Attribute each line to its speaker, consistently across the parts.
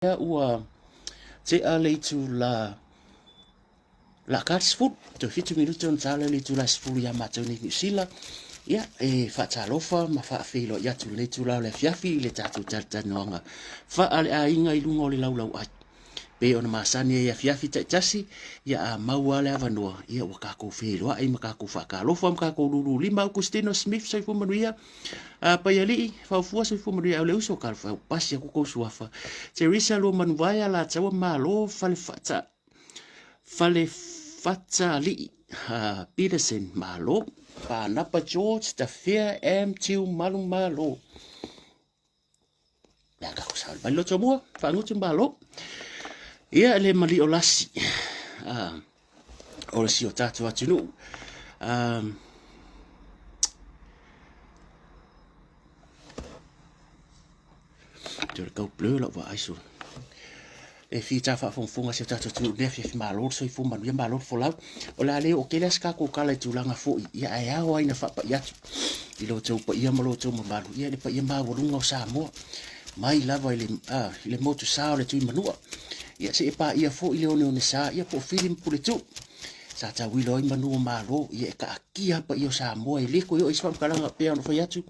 Speaker 1: Ua tea le itula laka le 10, toe 7 minute ona ta lea o le itula 10 ia matou nei i Niu Sila. Ia, e faatalofa ma faafeiloai atu i lenei itula o le afiafi i le tatou talatalanoaga faaleaiga i luga o le laulau ai. Pei ona masani ai i afiafi taitasi, ia a maua le avanoa, ia ua tatou feiloai ma tatou faatalofa ma tatou lululima. Augustino Smith, soifua manuia. A Paialii, Faufua, soifua manuia. Au le uso, talofa e, ua pasi atu tou suafa. Teresa Luamanuvae, Alataua, Malo, Falefata, Falefatalii, Peterson, Malo, Panapa George, Tafea M. Tiu Malu, Malo. Le a tatou saoli mai loto mua, faagutu malo. Ia le mali o lasi, o le si o tatou atunuu. Te o le tau blur lau vaai solo. E fia ta faafogafoga si o tatou atunuu i lenei afiafi malo le soifua manuia malo le folau. O le a le oo tele lava se tatou tala i tulaga foi, ia ae ao lava ina faapai atu i lo outou paia ma lo outou mamalu, ia le paia maualuga o Samoa mai lava i le, i le motusa o le Tuimanua, ia seia paia foi le oneone sa, ia po o Fili ma Puletuu sa tauilo ai manu o Malo, ia e taatia paia o Samoa e le toe oo i se faamatalaga pei ona fai atu.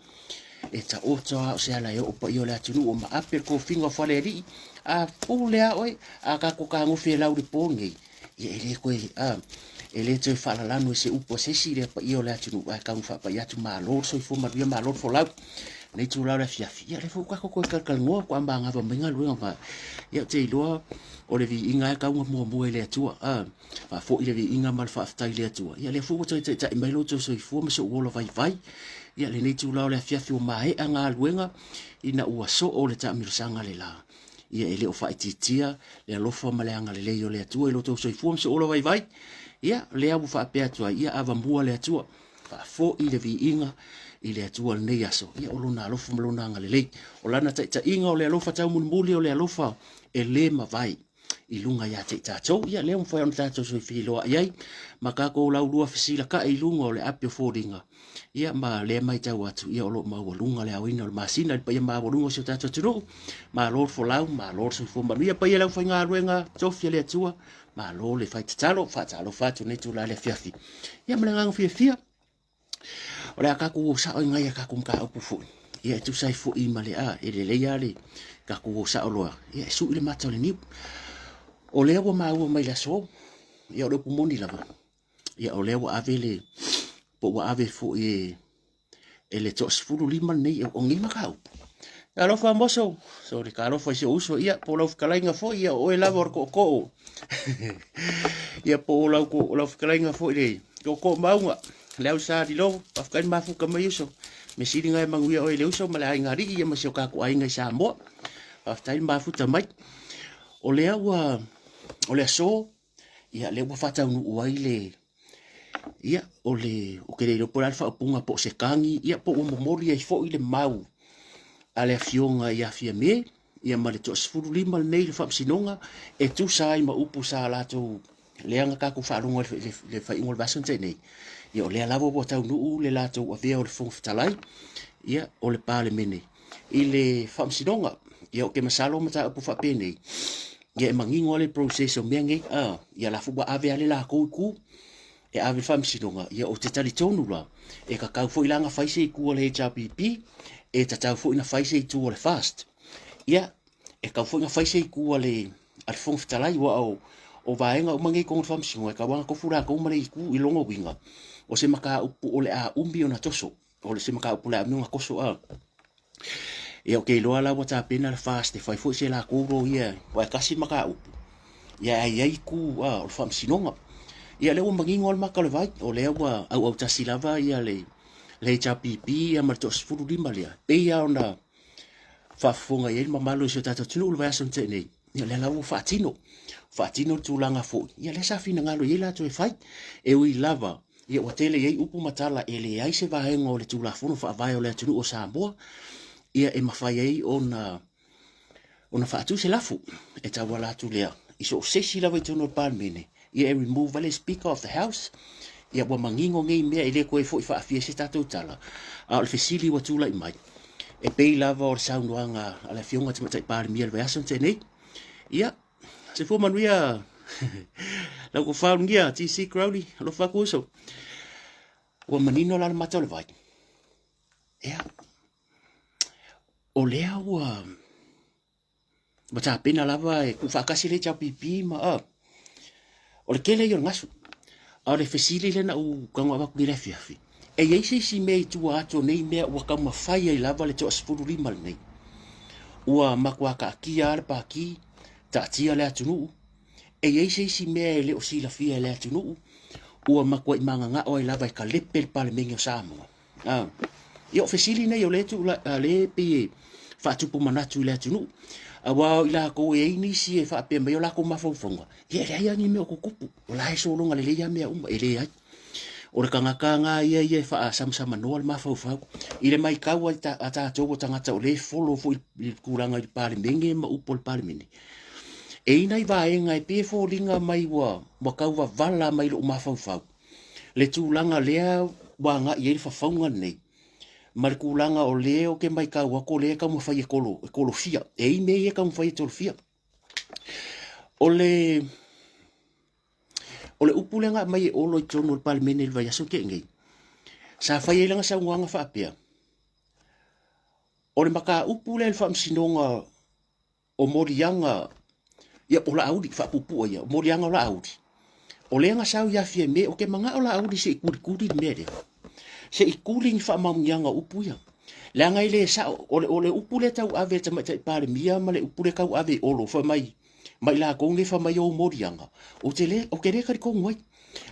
Speaker 1: E taoto lava o se ala e oo paia o le atunuu o maape le tofiga o Falealii. A pule lava oe, a tatou tagofi e lau i le po lenei, ia e le toe, a, e le toe faalalano i se upu a se isi le paia o le atunuu, ae tau ina faapai atu malo le soifua manuia, malo le folau. Lenei itula o le afiafi, ia o lea foi ua tatou toe talatalanoa, faatoa magava mai galuega ma, ia ou te iloa o le viiga lava e tatau ona muamua i le Atua, a. Faafoi le viiga ma le faafetai i le Atua. Ia lea foi ua toe taitai mai lo outou soifua ma sou ola vaivai. Ia lenei itula o le afiafi ua maea galuega ina ua soo le taamilosaga le la. Ia e le o faaitiitia le alofa ma le agalelei o le Atua i lo outou soifua ma sou ola vaivai. Ia lea ua faapea atu ai, ia avamua le Atua. Faafoi le viiga i le Atua lenei aso. Ia o lona alofa ma lona agalelei. O lana taitaiga o le alofa taumulimuli o le alofa e le mavae i luga ia te i tatou. Ia lea ua mafai ona tatou soifia feiloai ai ma tatou laulua fesilaka'i i luga o le api o foliga. Ia ma lea matau atu, ia o lo o maualuga le aoina o le masina i le paia maualuga o si o tatou atunuu. Malo le folau, malo le soifua manuia. Paia i le aufaigaluega tofi a le Atua, malo le fai tatalo, faatalofa atu i lenei itula i le afiafi. Ia ma le agaga fiafia. O le a tatou o sao i nai a tatou mataupu foi. Ia e tusa ai foi ma le a, e lelei lava le tatou o sao loa, ia e sui le mata o le niu. O lea ua maua mai le aso, ia o le upu moni lava, ia o lea ua ave le, po ua ave foi e, e le toa-15 lenei o nei mataupu. Talofa Moso, sorry, talofa i si ou uso, ia, po o lau fetalaiga foi, ia, o oe lava o le tootoo. ia, po o lau, o lau fetalaiga foi le tootoo mauga, le au sa lilo, faafetai le mafuta mai uso. Me sili ngai manuia oe le uso ma le aiga alii, ia ma si o tatou aiga i Samoa. Faafetai le mafuta mai. O lea ua, o le aso, ia, lea ua faataunuu ai le, ia, o le, ou te le iloa po o le a le faaupuga, po o se tagi, ia, po ua momoli ai foi le mau a le Afioga ia Fiame, ia ma le toa-15 lenei i le Faamasinoga, e tusa ai ma upu sa latou, lea na tatou faalogo ai i le faaiuga o le vaiaso na tea nei, ia, o lea lava ua taunuu le latou avea o le Fofoga Fetalai, ia, o le Palemene i le Faamasinoga. Ia, ou te masalo o mataupu faapenei, ia e manino lava le process o mea nei, a, ia la foi ua ave lava le latou itu e ave i le Faamasinoga. Ia ou te talitonu la, e tatau foi la ona fai se itu a le HRPP, e tatau foi ona fai se itu a le FAST. Ia, e tatau foi ona fai se itu a le, a le Fofoga Fetalai, aua o, o vaega uma nei i totonu o le Faamasinoga, e tatau lava ona tofu latou ma le itu i lona uiga, o se mataupu o le a umi ona toso. O le se mataupu o le a umi ona toso, a. Ia ou te iloa la ua tapena le FAST e fai foi se latou loia aua e tasi le mataupu, ia ae i ai itu a o le Faamasinoga. Ia lea ua manino lava le mata o le vai, o lea ua auautasi lava ia le le HRPP ia ma le toa-15 lea, e pei lava ona faafofoga i ai le mamalu o si o tatou atunuu i le vaiaso na tea nei, ia lea la ua faatino, faatino le tulaga foi, ia lea sa finagalo i ai latou e fai. E ui lava Ia ua tele i ai upu ma tala e leai se vaega o le Tulafono Faavae o le atunuu o Samoa ia e mafai ai ona ona faatu se lafo e tauala atu lea i so o se isi lava i totonu o le Palemene ia e remove ai le Speaker of the House. Ia ua manino nei mea e le toe foi faafia se tatou tala, a o le fesili ua tulai mai e pei lava o le saunoaga a le Afioga i le Tamaitai Palemia i le vaiaso na tea nei. Ia, soifua manuia lau tofa Ulugia, TC Crowley, alofa atu uso. Ua manino la le mata o le vai. Ia, o lea ua ua tapena lava e tuufaatasi le HRPP ma a o le tele ia o le gasu. A o le fesili lea na ou tago avatu nei i le afiafi, e i ai se isi mea i tua atu o nei mea ua taumafai ai lava le toasefululima lenei? Ua matua taatia lava le Pati, taatia le atunuu, e i ai se isi mea e le o silafia e le atunuu ua matuai mananao ai lava e kalepe le Palemene o Samoa? Ah, ia o fesili nei o lea tuu lea e pei e faatupu manatu i le atunuu. Aua o i latou e i ai nisi e faapea mai o latou mafaufauga, ia e leai lava ni mea o tutupu, o la e sologa lelei lava mea uma. E leai. O le tagata lena ia ia e faasamsamanoa le mafaufau. I le matau a tatou o tagata o lea e follow foi i le tulaga i le Palemene ma upu o le Palemene, e i ai nai vaega e pei e foliga mai ua tau vavala mai i lou mafaufau le tulaga lea ua agai i ai le fafauga lenei ma le tulaga o lea ou te matau atu o lea e taumafai e kolo, e kolofia. E i ai mea ia e taumafai e tolofia. O le, o le upu lea na aumai e Olo i totonu o le Palemene i le vaiaso na tea nei, sa fai ai lana saunoaga faapea, o le mataupu lea i le Faamasinoga o moliaga, ia o Laauli, faapuupuu ia, o moliaga o Laauli, o lea na sau ia Fiame, ou te manao Laauli se i kulikuli le mea lea. Se i kuli ni faamaoniaga o upu ia. Leaga e le sao, o le, o le upu lea tau ave e le Tamaitai Palemia ma le upu lea tau ave i Olo, fai mai, ma i latou nei fai mai ou moliaga, ou te le, ou te le talitonu ai.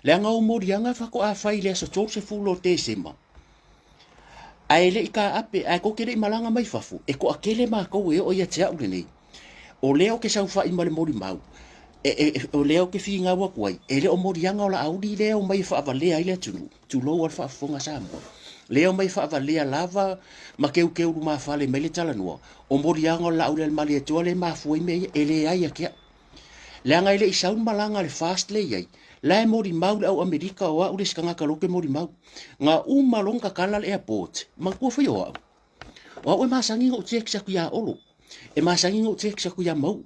Speaker 1: Leaga ou moliaga faatoa fai i le aso 30 o Tesema, Ae le i taape, ae tou te le i malaga mai fafo, e toatele matou e oo ia te au lenei. O lea ou te saofai ma le molimau, e, e, e, o lea ou te finau atu ai, e le o moliaga o Laauli lea e omai e faavalea ai le atunuu, tulou a le faafofoga a Samoa, lea e omai e faavalea lava ma keukeu lumafale mai le talanoa, o moliaga o le Laauli a le Malietoa lea e mafua ai mea ia, e leai ia te au. Leaga e le i sau le malaga a le FAST lea e i ai, la e molimau le au Amerika o au le isi tagata o lea ou te molimau. Na uma loa ona tatala le airport, manatua foi o au, o au e masani ona ou text atu ia Olo, e masani ona ou text atu ia Mauu.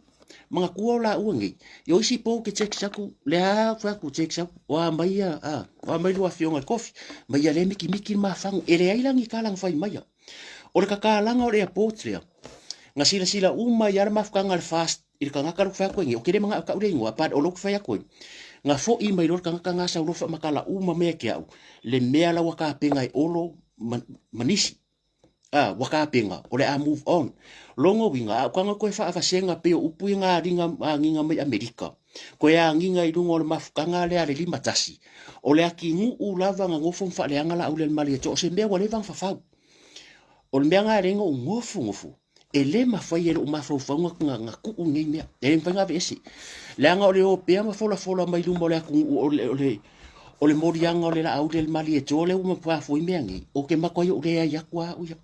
Speaker 1: Manatua o laua nei, i o isi po ou te text atu, lea fai atu text atu, o a mai ia, a, o a mai lua afioga i le kofi, mai ia lea mikimiki le mafagu, e leai la ni tala na fai maia. O le tatalaga o le airport lea, na silasila uma ai lava le mafutaga a le FAST i le tagata lea ou te fai atu ai nei, ou te le manao e tau le igoa, but o lea ou te fai atu ai, na foi mai loa le tagata lena sau loa faamatala uma mai ia te au, le mea la ua tapena e Olo ma, ma nisi. Ah, ua tapena, o le a move on. Lona uiga, a ou tago toe faavasega pei o upu ia na agiga, agiga mai Amerika, toe agiga i luga o le mafutaga lea a le 51, o le atinuu lava na nofo ma faaleaga Laauli-a-le-Malietoa, o se mea ua leva ona fafau. O le mea lena e ala ai ona ou nofonofo, E le mafai e lou mafaufau na tuu nei mea. E le mafai ona aveese. Leaga o le o pea ma folafola mai luma o le atunuu o le, o le, o le moliaga o le Laauli a le Malietoa lea ua matua foi mea nei, ou te matuai ou leai atu lava au ia.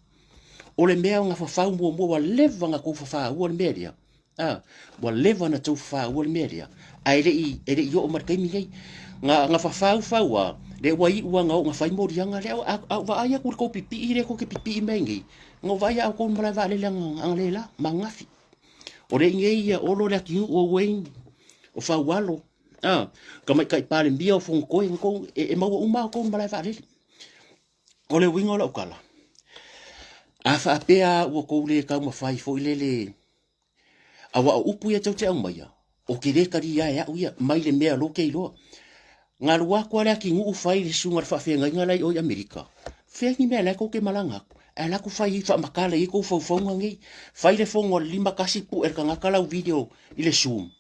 Speaker 1: O le mea na fafau muamua, ua leva ona tou fafaua le mea lea. A, ua leva ona tou fafaua le mea lea, ae le i, e le i oo mai le taimi nei. Na, na fafau fau a, lea ua iu lava na oo na fai moliaga lea. A, a ou vaai atu i le tou pipii lea tou te pipii mai nei, Na ou vaai au kou malae vaalele analeila ma ananafi. O le nei ia Olo le atunuu o Wayne, o Faualo, a, tamaitai Palemia o Fonotoe, na kou, e, e maua uma au kou malae vaalele. O le uiga o lau tala, a faapea ua tou le taumafai foi lele Aua o upu ia tou te aumaia, ou te le talia e au ia, mai le mea o lou te iloa. Na alu atu lava le atinuu fai le susuga i le faafeagaiga la i o i Amerika, fea ni mea la e tou te malaga atu, ae alu atu fai faamatala i ai tou faufauga nei. Fai le fono a le 51 pue e le tagata lau video i le zoom.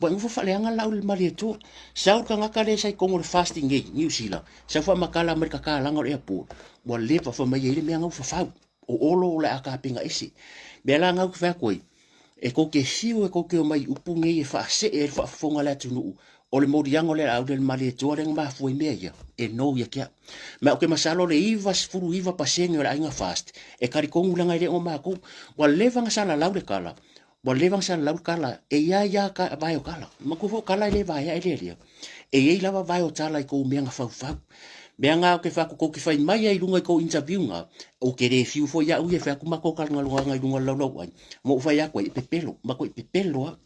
Speaker 1: Ua e nofo faaleaga le Laauli Malietoa. Sau le tagata lea sa i totonu o le fasting nei, Niu Sila, sau faamatala mai le tatalaga o le airport, ua leva fai mai e i ai le mea na ua fafau. O Olo o le a tapena ese. Mea la na ou te fai atu ai, e tou te fiu e tou te omai i upu nei e faasee ai le faafofoga a le atunuu, o le moliaga o le Laauli a le Malietoa lea na mafua i mea ia, e no ia te au. Ma ou te masalo le 99% o le aiga FAST e talitonu leaga e le o matou. Ua leva ona salalau le tala, Ua leva ona salalau le tala, e i ai lava ka vae o tala. Manatua foi o tala e le vaea e lealea. E i ai lava vae o tala i kou mea na faufau. Mea na ou te fai atu tou te fai mai ai i luga i kou interview na, ou te le fiu foi au ia e fai atu matou talanoaga i luga o le laulauai, ma ou fai atu ai, e pepelo, matuai pepelo au.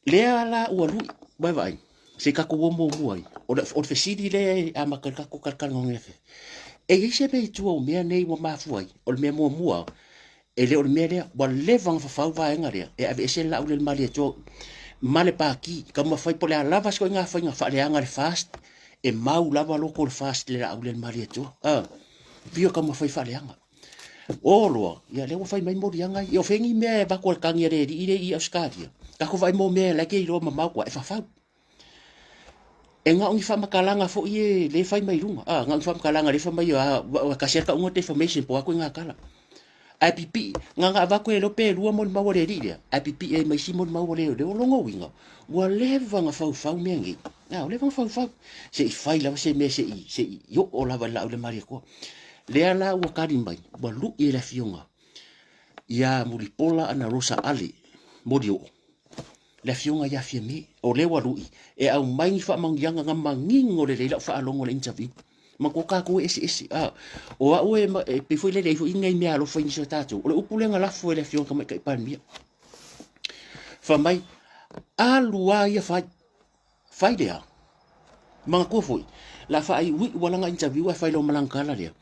Speaker 1: Lea la ua lui, ua vaai, se i tatou o muamua ai, o le, o le fesili lea e amata i le tatou talatalanoaga nei. E i ai se mea i tua o mea nei ua mafua ai? O le mea muamua, e le o le mea lea, ua leva ona fafau vaega lea, e aveese le laau lea i le Malietoa ma le Pati, taumafai po o le a lava se ituaiga faiga faaleaga le FAST, e mau lava loko le FAST i le laau lea i le Malietoa. Ah, fia taumafai faaleaga. O loa, ia lea ua fai mai moliaga ia. O fea ni mea e avatu e le tagi a le alii lea i Ausetalia? Tatou vaai mo mea la e te iloa mamao tua e fafau. E na o ni faamatalaga foi e le fai mai luga. Ah, na o ni faamatalaga le fai mai a tasi a tauga defamation po o a ituaiga tala. Ae pipii, na ona avatu e iloa pe lua molimau a le alii lea, ae pipii ai ma isi molimau a le lea. O lona uiga, ua leva ona faufau mea nei. Ah, ua leva ona faufau. Se i fai lava se mea se i, se i oo lava i le laau i le Malietoa. Lea la ua tali mai, ua lui e le afioga ia Mulipola Anarosa Ale Molioo, le afioga ia Fiame, o lea ua lui e aumai ni faamanuiaga na manino lelei lau faalogo i le interview. Manatua tatou e eseese. Ah, o au e, e pei foi lele ai foi nei mea alofa i nisi o tatou. O le upu lea na lafo e le afioga Tamaitai Palemia. Fai mai, alu a ia fai. Fai lea. Manatua foi, la faaiuiu ala na interview ae fai loa ma lana tala lea.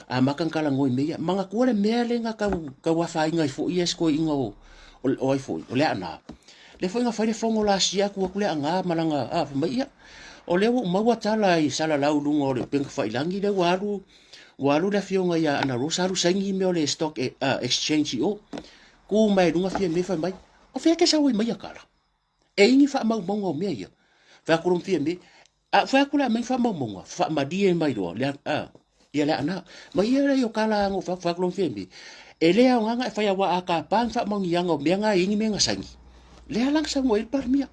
Speaker 1: Amata na talanoa i mea ia. Manatua le mea lea na tau, tau afaina ai foi ia si toeaina o, o, o ai foi, o Leaana. Lea foi na fai le fono last year atu atu Leaana ma lana, a, fai mai ia, o lea ua ou maua tala i salalau i luga o le upega tafailagi lea ua alu, ua alu le afioga ia Ana Rosa alu saini mea o le stock exchange i o. Tu mai luga Fiame fai mai, o fea e te sau ai mai ia tala? E i ni faamaumauga o mea ia. Fai atu loa ma Fiame, a fai atu le a aumai faamaumauga, faamalie mai loa, le, a, ia Leaana. Ma ia lea o tala na fai atu loa ma Fiame, e le aoga na e fai aua a tapa ni faamaoniaga o mea na e i ai ni mea na saini. Lea la na saunoa ai le Palemia.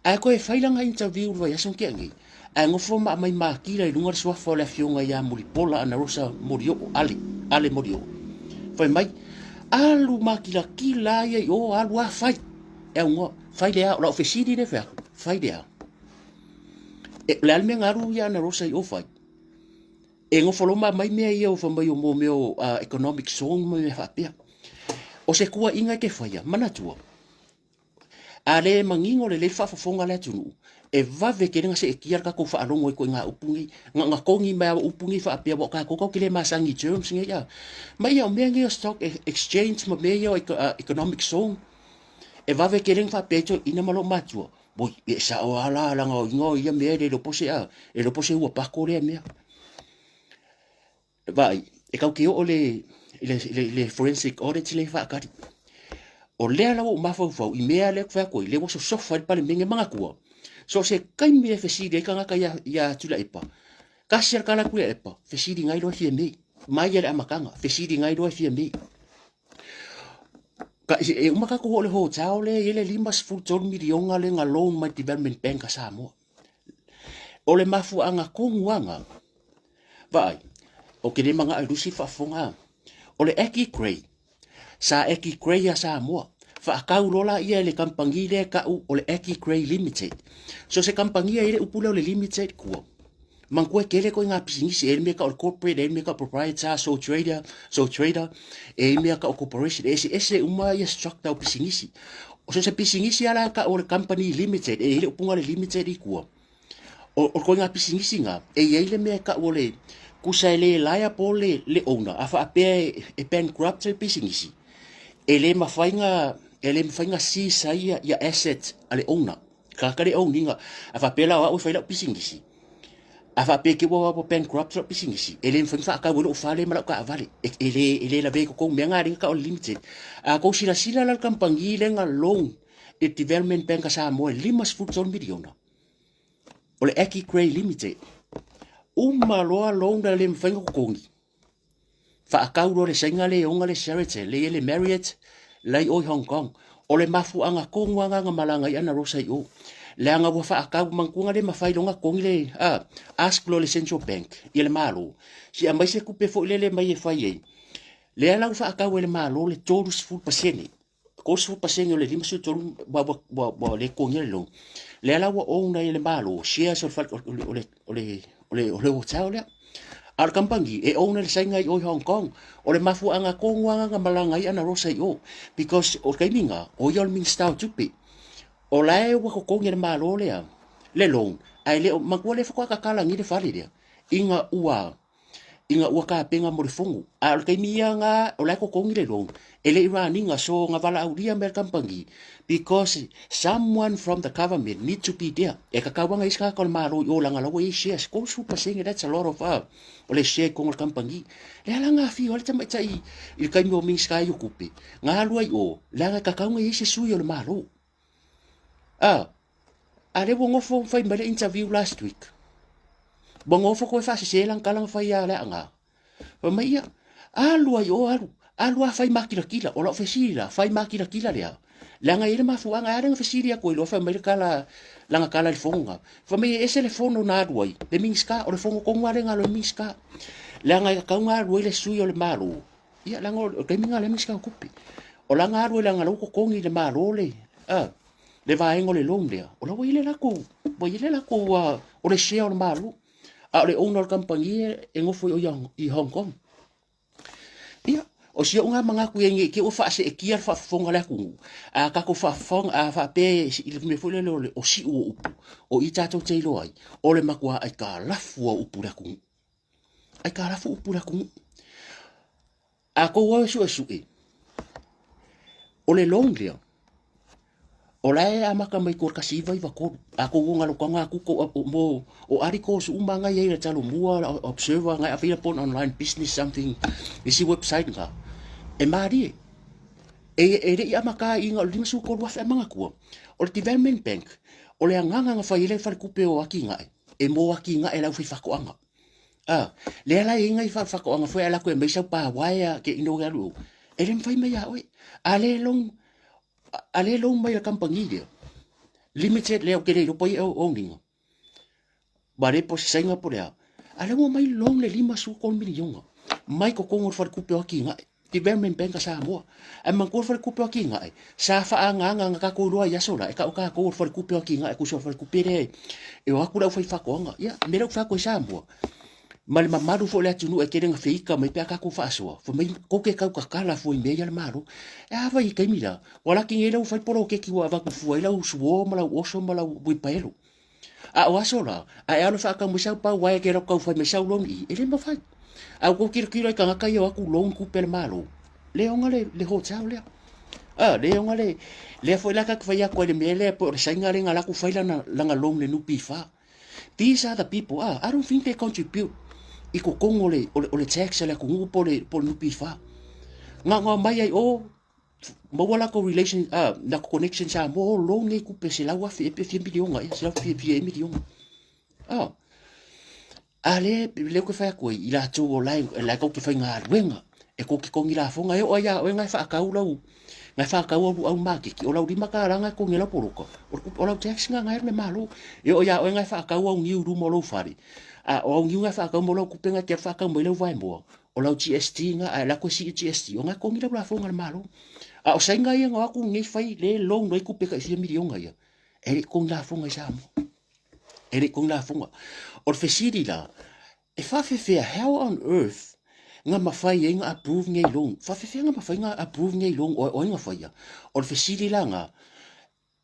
Speaker 1: Ae toe fai lana interview i le vaiaso na tea nei, ae nofo ma aumai makila i luga le suafa o le afioga ia Mulipola Anarosa Molioo, Ale, Ale Molioo. Fai mai, alu makilakila ia i o, alu a fai. E aunoa, fai le a, o lau fesili lea e fai atu, fai le a. E, o le a le mea na alu ia Anarosa i o fai? E nofo loa ma aumai mea ia o fai mai o mo mea o economic zone ma mea faapea. O se tuuaiga e te faia, manatua, a le manino lelei le faafofoga a le atunuu, e vave tele ona seetia le tatou faalogo i ituaiga upu nei. Na ona togi mai lava o upu nei faapea aua o tatou tatou te le masani i terms nei a. Ma ia o mea nei o stock exchange ma mea ia o economic zone, e vave tele ona faapea ai toeaiina ma loomatua, oi, e sao lava la leaga o iga o ia mea e le iloa po o se a, e le iloa po o se ua pako lea mea. Vaai, e tatou te oo i le, le, le forensic audit lea e faatali. O lea la ua ou mafaufau i mea lea ou te fai atu ai, lea ua sosofa ai le Palemene. Manatua, so o se taimi e fesili ai tagata ia, ia Tuilaepa, tasi lava le tala a Tuilaepa, fesiliga ai loa e Fiame. Mai lava i le amataga, fesiliga ai loa e Fiame. E uma tatou oo i le hotel lea e i ai le $53 miliona lea na loan mai le Development Bank a Samoa. O le mafuaaga tonu lava lena, vaai, ou te le manao e lusi le faafofoga. O le Aggie Grey, sa Aggie Grey a Samoa, faatau loa laia e le kamupani lea e tau o le Aggie Grey Limited. So se kamupani e i ai le upu lea o le Limited kua, manatua e tele ituaiga pisinisi, e i ai le mea e tau o le corporate, e i ai le mea e tau o le proprietor, sole trader, sole trader, e i ai mea e tau o corporation, e eseese uma ia structure o pisinisi. So se pisinisi lava la e tau o le company limited, e i ai le upuga o le limited i tua, o le ituaiga pisinisi lena, e i ai le mea e tau o le tusa e le liable le, le owner, a faapea e bankrupt le pisinisi, e le mafai ona, e le mafai ona seize ai ia asset a le owner. Tagata le own ina, a faapea la o au e fai lau pisinisi, a faapea te ua ua bankrupt lau pisinisi, e le mafai ona faatau ai lou fale ma lau taavale, e, e le, e le lavea i totonu, mea na lea na tau o le limited. A tou silasila la i le kamupani lea na loan i le Development Bank a Samoa e $53 miliona, o le Aki Gray Limited, uma loa loan na le mafai ona totogi, Faatau loa le Saina lea e ona le Sheraton, lea e i ai le Marriott, la e i o i Hong Kong. O le mafuaaga tonu lava lena na malaga ai Ana Rosa i o. Leaga ua faatau, manatua na le mafai loa ona totogi le, a, ask loa le Central Bank, ia le Malo, se i aumai se tupe foi lele mai e fai ai. Lea la ua faatau e le Malo le 30%. 30% o le 53 ua, ua, ua, ua le totogia le loan. Lea la ua own ai e le Malo shares o le, o le, o le, o le, o le, o le hotel lea. A o le kamupani, e own e le Saina i o i Hong Kong. O le mafuaaga tonu lava na malaga ai Ana Rosa i o. Because o le taimi na, o ia o le Minisita o Tupe. O la e ua totogi e le Malo lea le loan, ae le o matua lea faatoa tatalagi le fale lea ina ua ina ua tapena mo le fono. A o le taimi ia na o la e totogi le loan, e le i run ina, so na valaaulia mai e le kamupani because someone from the government need to be there. E tatau lava ona i ai se tagata o le Malo i o leaga o la ua i ai shares, 30% that's a lot of o le share i totonu o le kamupani. Lea la na afio ai le tamaitai i le taimi o Minisita ai o Tupe, na alu ai i o, leaga e tatau ona i ai se sui o le Malo. A, a lea ua nofo fai mai le interview last week. Ua nofo koe faasese lana tala na fai ia Leaana. Fai mai ia, alu ai o alu, alu a fai makilatila. O lau fesili la, fai makilatila lea. Leaga e i ai le mafuaaga, e ala ona fesili atu ai loa fai mai le tala, lana tala i le fono na. Fai mai e ese le fono na alu ai, le Minisita, o le fono tonu lava lea na alu ai le Minisita. Leaga e tatau ona alu ai le sui o le Malo, ia leaga o le taimi lena lea Minisita o Tupe. O lana alu ai leaga o la ua totogi i le Malo le, a, le vaega o le loan lea, o la ua i ai le latou, ua i ai le latou, o le share o le Malo. A o le owner o le kamupani e nofo i Hong Kong. Ia, o si o'u manatu i ai nei te i ua faaseetia le faafofoga a le atunuu, a tatou faafofoga, a faapea i le mea foi lele o le o siu o upu, o i tatou te iloa ai, o le matua aitalafu o upu i le atunuu. Aitalafu upu i le atunuu. A tou o e suesue, o le loan lea, o la e amata mai tua 1993, a tou o galo taga atu tou mo o articles uma nga i ai le Talomua, Observer, nga e available online business something, isi website nga, e malie. E, e le i amata ai ina o le 53,000 a manatua, o le Development Bank, o le agaga na fai ai le falekupe o atinae, e mo atinae le aufaifaatoaga. A, lea la e i ai nai faatoaga foi a alu atu e aumai sau pa uaea ke ino e alu i o, e le mafai mai ia oe. A le loan, a le loan mai le kamupani lea, limited lea ou te le iloa po o ai e own ina, ua le po o se Saina po o le a, a lea ua aumai loan le $53 miliona mai totonu o le Faletupe o Atinae. Development Bank a Samoa. Ae manatua le Faletupe o Atinae, sa faaagaaga na tatou iloa i aso la, e tau tatou o le Faletupe o Atinae, tusa o le Faletupe lea e o atu le aufaifaatoaga. Ia, mea lea ou te fai atu ai Samoa, ma le mamalu foi o le atunuu e tele ina feita mai pe a tatou faasoa, fai mai tou te tau tatala fua i mea ia a le Malo. E a fai i taimi la, ua laki nei la ua fai le poloketi ua avatu fua ai lau suo ma lau oso ma lau uipaelo. A o aso la, a e alu e faatau mai sau pau ae ke lau tau fai mai sau loan i, e le mafai. A ua tou tilotilo i tagata ia o atu loan tupe a le Malo, le ona le, le hotel lea. A, le ona le, lea foi la tatou fai atu ai le mea lea po o le Saina lea na alu atu fai lana, lana loan i le NPF. These are the people, ah, I don't think they contribute i totonu o le, o le, o le tax a le atunuu po o le, po o le NPF. Na ona omai ai o, maua latou relation, ah, latou connection Samoa, o loan nei tupe 100,000 ea pe fia miliona ea, selau fia fia ea miliona. Ah, a lea, lea ou te fai atu ai, i latou o la e, la e tou te faigaluega, e tou te togi lafoga, e oo ai ia oe na e faatau lau, na e faatau au luau maketi, o lau $5 na e togi ai lau poloka, o le, o lau tax na na e alu i le Malo. E oo ia oe na e faatau au niu i luma o lou fale, a o au niu na e faatau mo lau tupe na e te alu faatau mai lau vaemoa, o lau GST nga ae lako e sii GST o nga kongi lau lafoga a le Malo. A o Saina ia na o atu nei fai le loan ai tupe tai fia miliona ia, e le i togi lafoga i Samoa. E le i togi lafoga. O le fesili la, e faafefea, how on earth na mafai ai na approve nei loan? Faafefea na mafai na approve nei loan o ai na faia? O le fesili la na,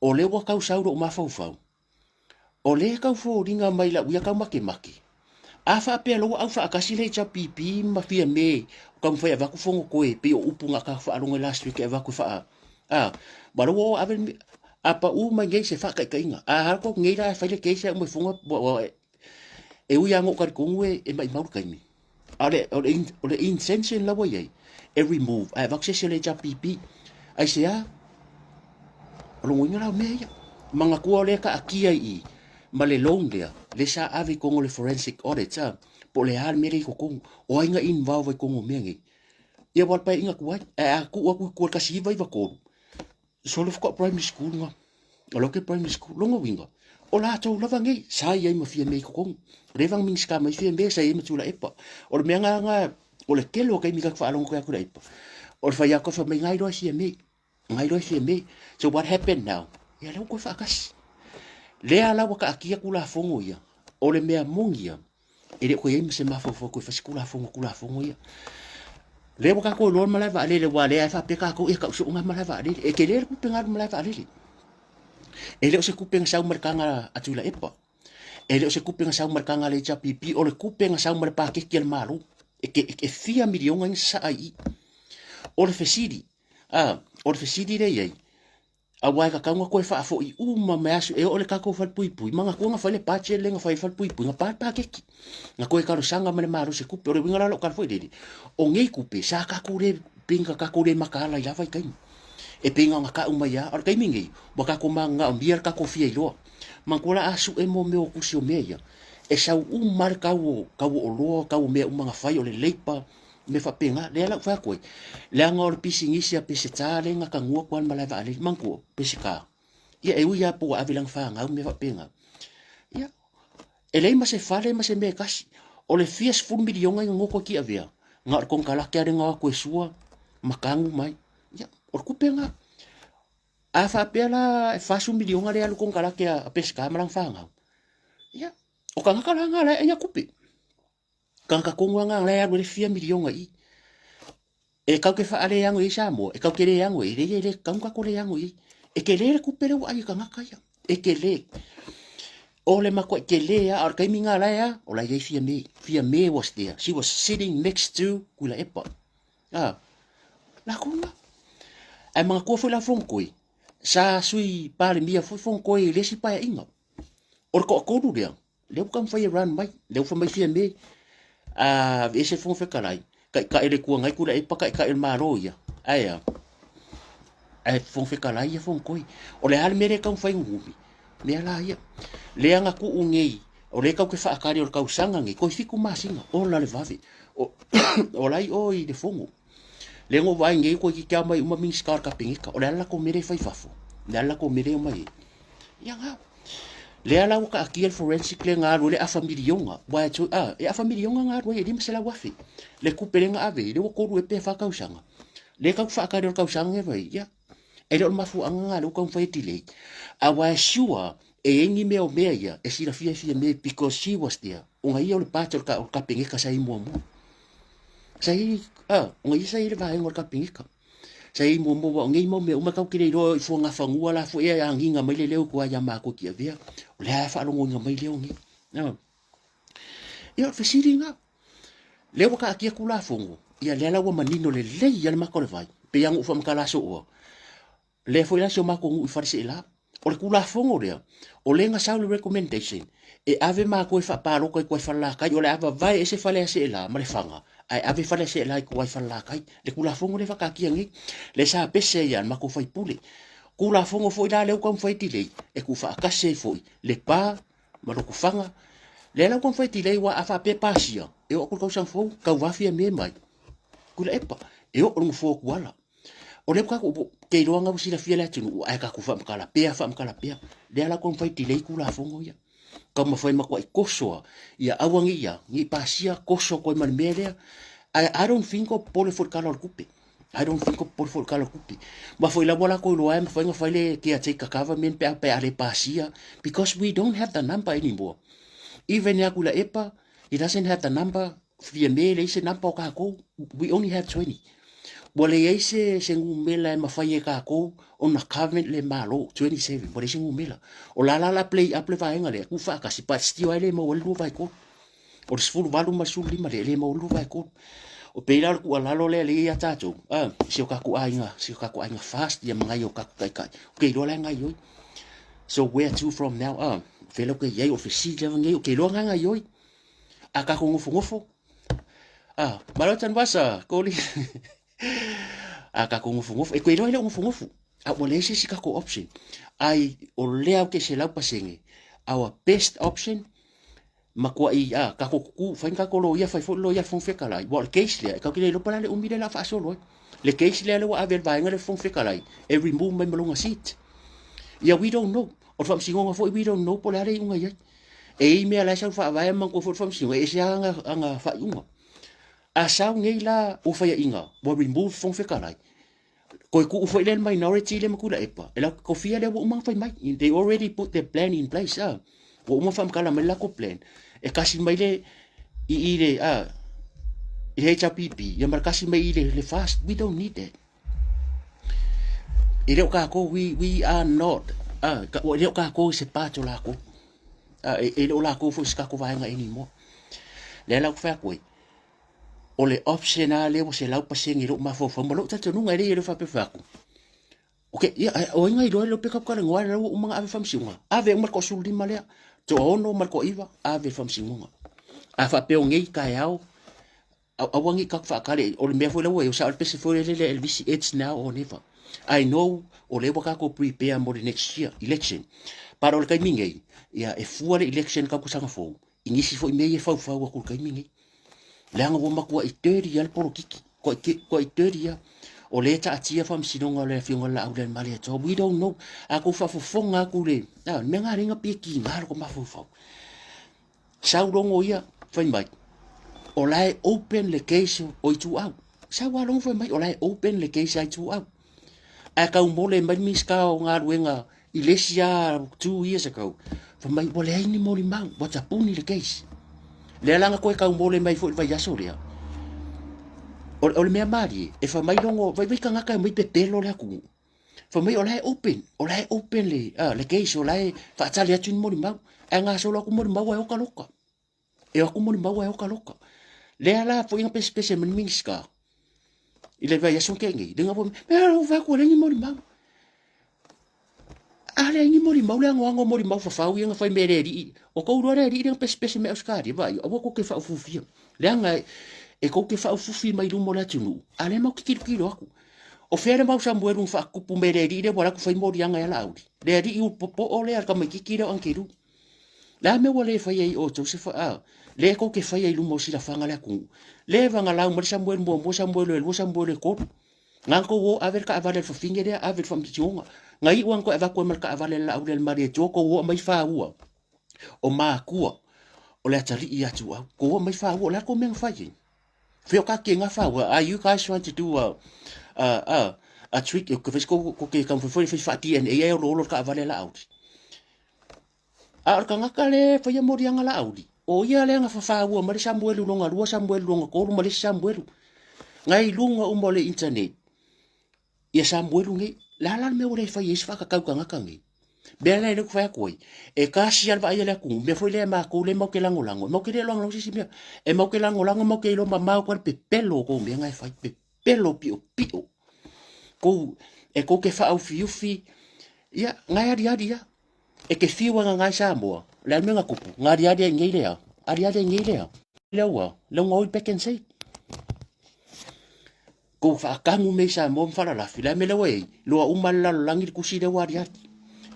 Speaker 1: O lea ua tau sau lou mafaufau, o lea e tau foliga mai lau ia tau makemake. A faapea loa ua au faatasi le HRPP ma Fiame, o taumafai e avatu fono koe, pei o upu na ka faalogo i last week e avatu e faa, a, ma lea ua o ave le, a pau mai nei se faataitaiga, a alu atu nei la e fai le case e aumai fono, E ui lava na ou talitonu e maimau le taimi, a o le, o le, o le intention la ua i ai, e remove, ae avatu se isi o le HRPP. Aisea? O lona uiga la o mea ia. Manatua o lea e taatia i i ma le loan lea, lea sa ave i totonu o le forensic audit, a, po o le a le mea lea i totonu, o ai na involve ai i totonu o mea nei. Ia aua o le paeaiga tuai, ae a tuu atu i tua i le 1993, Solo faatoa primary school nga. O lau ke primary school. Longa uiga, o latou lava nei, sa i ai ma Fiame i totonu. Leva na Minisita mai Fiame, sa i ai ma Tuilaepa. O le mea nga nga, o le tele o taimi ka te faalogo atu Tuilaepa, o le fai atu fai mai, ngai loa e Fiame, ngai loa e Fiame. So what happened now? Ia lea ua toe faatasi. Lea la ua taatia Tulafono ia, o le mea moni ia, E le o toe i ai ma se mafaufau toe fai se Tulafono, Tulafono ia. Lea ua tatou iloa le malae vaalele, aua o lea e faapea tatou, ia tau soo nai malae vaalele. E tele le tupe na alu i le malae vaalele. E le o se kupe na sau ma le taga a Tuilaepa. E le o se kupe na sau ma le taga a le HRPP, o le kupe na sau ma le paketi a le Malo. E, ke, e fia miliona ina sasaa i i. O le fesili, a, o le fesili lea i ai, aua e tatau ona toe faafoi uma mai aso e oo le tatou falepuipui manatua na fai le budget lea na fai falepuipui na pa le paketi na toe talosaga mai le Malo se tupe o le uiga la o lou tala foi lele o nei tupe sa tatou le pei na tatou le mataala i la vaitaimi e pei na ona tau mai lava o le taimi nei ua tatou mananaomia le tatou fia iloa manatua la a sue mo mea o tusi o mea ia e sau uma le tau o tau o oloa tau o mea uma na fai o le leipa mea faapena lea la ou fai atu ai leaga o le pisinisi a Peseta lea na tanu atu lava le malae vaalele manatua Peseta ia e ui lava po ua ave i lana fanau mea faapena ia e leai ma se fale ma se mea e tasi o le fia sefulu miliona ina noto ai avea na o le konekarate lea na o atu e sua ma tanu mai ia o le tupe lena a faapea la e 40 miliona lea alu konekarate a Peseta ma lana fanau ia o tagata la na la e aia tupe Tagata tonu lava na la e alu ai le fia miliona i i. E kau ke faaleano i ai Samoa, e kau ke leano i ai, e le tatau ona tatou leano i ai. E tele le tupe lea ua ai e tagata ia, e tele. O le matuai tele lava, a o le taimi lena la e a, o la e i ai Fiame. Fiame was there, she was sitting next to Tuilaepa. A, latou na. Ae manatua foi la Fonotoe, sa sui Palemia foi Fonotoe i le isi paeaiga. O le toatolu lea, lea ua taumafai e run mai, lea ua fai mai Fiame, a aveese le Fofoga Fetalai, taitai o le Itu Agai Tuilaepa, taitai o le Malo ia, ae a? Ae Fofoga Fetalai ia Fonotoe. O le a le mea lea e taumafai gugumi? Mea la ia. Lea na tuu nei, o lea tatou te faatali o le tausaga nei, toe 7 masina, ola le vave. O, o la i o i le fono. Lea na ou vaai nei, toeitiiti lava omai uma Minisita o le Kapeneta. O le a le latou mea lea e fai i fafo? O le a le latou mea lea e omai ai? Ia na. Lea la ua taatia le forensic lea na alu ai le afa miliona. Ua e tui, ah, e afa miliona na alu ai e 500,000. Le tupe lea na ave ai, lea ua tolu ea pe fa tausaga. Lea tatou te faatali o le tausaga nei fai, ia, e le o le mafuaaga lena lea ua taumafai e delay. Aua e sure e i ai ni mea o mea ia e silafia e Fiame because she was there. Ona ia o le part o le Kapeneta sa i ai muamua. Sa i ai, ah, ona ia sa i ai le vaega o le Kapeneta. Sa i ai muamua aua o nei mau mea uma tatou te le iloa i fuagafanua la foi e agiga mai le leo i tua ia matou i Tiavea. O lea e faalogoina mai leo nei. Ia o le fesili lena. Lea ua taatia Tulafono, ia lea la ua manino lelei lava le mata o le vai, pei lava ona ou faamatala aso oa. Lea foi la si o matou nuu i Faleseela. O le Tulafono lea, o lea na sau le recommendation e ave matou e faapalota i tua i Falelatai, o le a vavae ese Faleaseela ma Lefaga, ae ave Faleaseela i tua i Falelatai. Le Tulafono lea e faataatia nei, lea sa pese ai lava le matou faipule. Tulafono foi la lea ua taumafai e delay, e tuufaatasi ai foi Lepa ma Lotofaga. Lea la ua taumafai e delay aua a faapea e pasia, e oo atu i le tausaga fou, tauva Fiame mai Tuilaepa, e oo i le nofoa o Tuala. O lea ua tatou te iloa na ua silafia le atunuu ae tatou faamatala pea faamatala pea. Lea la taumafai delay Tulafono ia. Taumafai matuai toso lava ia aua ne i a, ne i pasia toso atu ai ma le mea lea. Ae I don't think o popole foi i le Tala o le Tupe. I don't think o popole foi i le Tala o le Tupe. Ma foi la ua latou iloa e mafai ona fai le caretaker government pe a pe a le pasia because we don't have the number anymore. Even ia Tuilaepa, he doesn't have the number Fiame e leai se number o tatou, we only have 20. Ua leai se, se numera e mafai e tatou ona covenant le Malo, 27, ua leai se numera. O la la la play up le vaega lea, tuufaatasi, but still ai le maua ai le 2/3. O le 18 ma le 15 lea, e le maua le 2/3. O pei la o le tuualalo lea lea ia tatou, ah, si o tatou aiga, si o tatou aiga fast ia ma nai o tatou taitai. Ou te iloa la e gaioi. So where to from now? Ah, fela ou te iai, o le fesili lava nei, ou te iloa na gaioi. A tatou nofonofo, a, malo Tanuvasa, koli. A tatou nofonofo, e koe iloa e le o nofonofo. A ua leai se isi tatou option. Ai, o lea ou te 100%, our best option, matuai, a, tatou tutu, fai ni tatou loia, fai foi le loia a le Fofoga Fetalai. Aua o le case lea, e tatou te le iloa po o le a le umi lea o le a faasolo ai. Le case lea lea ua ave e le vaega lea le Fofoga Fetalai, e remove mai ma lona seat. Ia, we don't know. O le faamasinoga foi, we don't know po o le a le iuga i ai. E i ai mea la e sau faavae ma manatua foi le faamasinoga, e ese lava ana faaiuga. A sau nei la ua faiaina, ua remove Fofoga Fetalai, toe tuu foi lea le minority lea ma Tuilaepa, e latou te kofia lea ua uma ona fai mai. They already put their plan in place. Ah. Ua uma ona faamatala mai le latou plan. E kasi mai le i i le ah, i le HRPP, ia ma le kasi mai i le, le fast. We don't need that. E le o kākou, we are not. A, ka, ua le o kākou i se part o lākou. A, e, e le o lākou foi se kākou vaega anymore. Lea la ou te fai atu ai, o le option lava lea ua 100% i lou mafaufau ma lou talitonuga e le i e le faapea fai atu. Ok, ia, o ai na iloa le pe kau kale ngoa le ua uma na ave faamasinoga. Ave uma le toa-15 lea, toa-6 ma le toa-9, ave i le faamasinoga. A faapea o nei taeao, Aua ne i tatou faatali, o le mea foi lea ua i ai, o le pese foi lele a Elvisi, it's now or never. I know o lea ua tatou prepare mo le next year election. But o le taimi nei, ia, e fua le election i tausaga fou, i nisi foi mea ia e faufau atu i le taimi nei. Leaga ua matuai dirty lava le polokiki, tuai dirty lava. O lea e taatia faamasinoga o le Afioga i le Laaulialemalietoa. We don't know. A tou faafofoga atu i le, a, le mea lena lea na pei e tiga lota mafaufau. Sau logo ia fai mai, o la e open le case o Ituau. Sau lava logo fai mai, o la e open le case a Ituau. Ae tau mole mai le Minisita o Galuega i le isi lava 2 years ago, fai mai ua leai ni molimau, ua tapuni le case. Lea la na toe tau mole mai foi i le vaiaso lea. O le mea malie, e fai mai logo, vaivai tagata e omai pepelo le atunuu. Fai mai o la e open, o la e open le, le case, o la e faatali atu ni molimau. Ae gasolo atu molimau ae oka loka. E o atu molimau ae oka loka. Lea la foi na pesepese mai le Minisita i le vaiaso na tea nei, le na fai mai, mea la ua fai atu ua leai ni molimau. A leai ni molimau, le anoano o molimau fafau ia na fai mai e le alii. O tou iloa le alii lea na pesepese mai Ausetalia, vaai, aua tou te faaufufia. Leaga e tou te faaufufi mai luma o le atunuu, a o lea matou te tilotilo atu. O fea le mau Samuelu na faatupu mai e le alii lea ua alu atu fai moliaga ia Laauli? Le alii ulupopoo lea, le tamaitiiti lea o Angelou. Le a mea ua le faia ai outou se fa, a, lea tou te faia i luma o silafaga le atunuu? Lea e vagalau mai le Samuelu muamua, Samuelu e lua, Samuelu e tolu. Na tou o ave le taavale a le fafine lea, ave i le faamasinoga. Na iu lava na toe avatu ai ma le taavale a le Laaulialemalietoa, tou o aumai faua o matua o le atalii ia Tuau. Tou o aumai faua, o le a tou mea na fai ai? Fea o ka ke ngā faua, are you guys trying to do a trick? Ke fai kou ke taumafai foi e fai faa-DNA ai o olo le taavale a Laauli. A o le tagata lea e faia moliaga Laauli, o ia lea na fafaua mai le Samuelu lona lua, Samuelu lona tolu ma le isi Samuelu. Na i luga uma o le internet ia Samuelu nei. Le a la le mea ua le fai ai se faatatau tagata nei? Mea la e le fai atu ai, e tasi lava le vaai a le atunuu, mea foi lea matou lea matou te lagolago, e matou te le lagolago se isi mea. E matou te lagolago, matou te iloa mamao atu lava le pepelo o tou mea na e fai, pepelo piopio. Kou, e kou te faaufiufi, ia, na e aliali lava. E te fiu e gagae Samoa, o le a le mea na tupu? Na aliali ai nei lea, aliali ai nei lea. Lea ua, lea ua oi back and say. Kou faatanu mea i Samoa ma falalafi, le a le mea lea ua i ai? Loa uma le lalolagi le tusi lea ua aliali.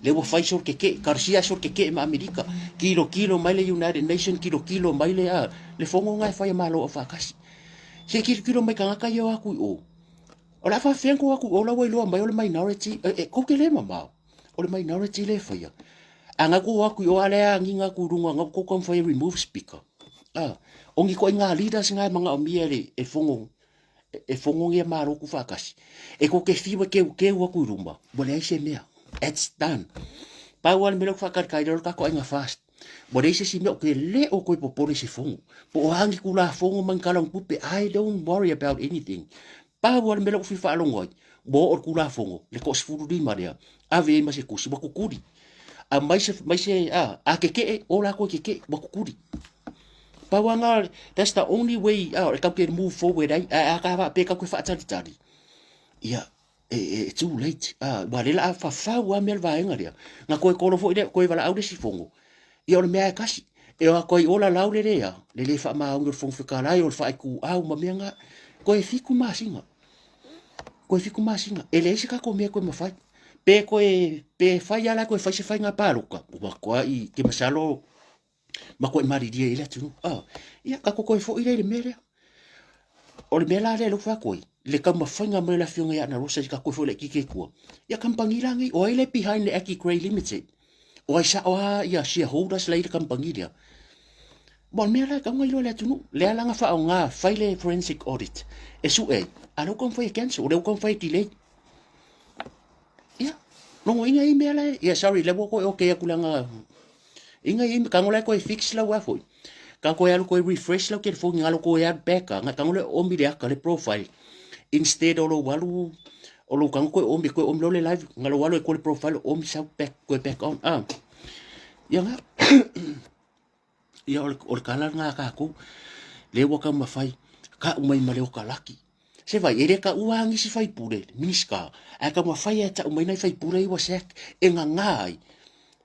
Speaker 1: Lea ua fai solo kekeʻe, Karisia solo kekeʻe ma Amerika, kilokilo mai le United Nation, kilokilo mai le, a, le fono lena e fai a Malo Aufaatasi. Se i kilokilo mai tagata ia o atu i o. O le a faafefea ona tou o atu i o la ua iloa mai o le minority, e, e, tou te le mamao. O le minority lea e faia. A na tou o atu i o a lea e agiga atu i luga, na tou taumafai e remove speaker. A, o ni ituaiga leaders na e manaomia e le, e fono, e fono ia Malo tuufaatasi. E tou te fiu e keukeu atu i luma, ua leai se mea. It's done. Pau lava le mea lea ou te faatalitali ai o le tatou aiga FAST. Ua leai se isi mea, ou te le o toe popole i se fono. Po o a ni Tulafono ma ni Tala o ni Tupe, I don't worry about anything. Pau lava le mea lea ua fia faalogo ai, ua oo le Tulafono, le toa-15 lea, ave ai ma se tusi, ua tutuli. Aumai se, mai se, a, a kekeʻe, o latou e kekeʻe, ua tutuli. Pau lava lena, that's the only way a, e tatou te move forward ai, ae a ta faapea tatou te faatalitali, ia, e, e, too late. A, ua lea o le a fafau lava mea le vaega lea. Na toe kolo foi lea, toe valaau le isi fono, ia o le mea lava e tasi. E o atu ai o lalau le lea, le le faamaoni o le Fofoga Fetalai, o le faaituau ma mea na. Toe 7 masina. Toe 7 masina. E leai se tatou mea e toe mafai. Pe toe, pe fai lava la toe fai se faiga palota, ua matuai, te masalo, matuai malilie ai le atunuu. Ah, ia, tatou toe foi lea i le mea lea. O le mea la lea lea ua fai atu ai, le taumafaiga mai o le afioga ia Ana Rosa i tatou foi laitiiti ai tua. Ia kamupani la nei, o ai le behind le Aki Gray Limited? O ai sao lava ia shareholders la i le kamupani lea? Ma o le mea la e tatau ona iloa e le atunuu, lea la na faaaoga fai le forensic audit e sue ai, a o lea ua taumafai e cancel, o lea ua taumafai e delay. Ia, logoina ia mea la e, ia sorry, lea ua toe okay atu leaga inga ia tago la e toe fix lau a foi. Ka toe alu toe refresh lau telefoni, galo toe add back, tago le omi le aka le profile instead o lou alu. O lou tago toe omi, toe omi loa le live, na lou alo e koe le profile, omi sau back, toe back on. Ah. Ia nga, ia o le, o le kala nga tatou, le ua taumafai, ka'u mai ma le okalaki. Se vai, e le ta'ua a nisi faipule, Minista, ae taumafai e ta'u mai nai faipule ia ua sack, e gagā ai,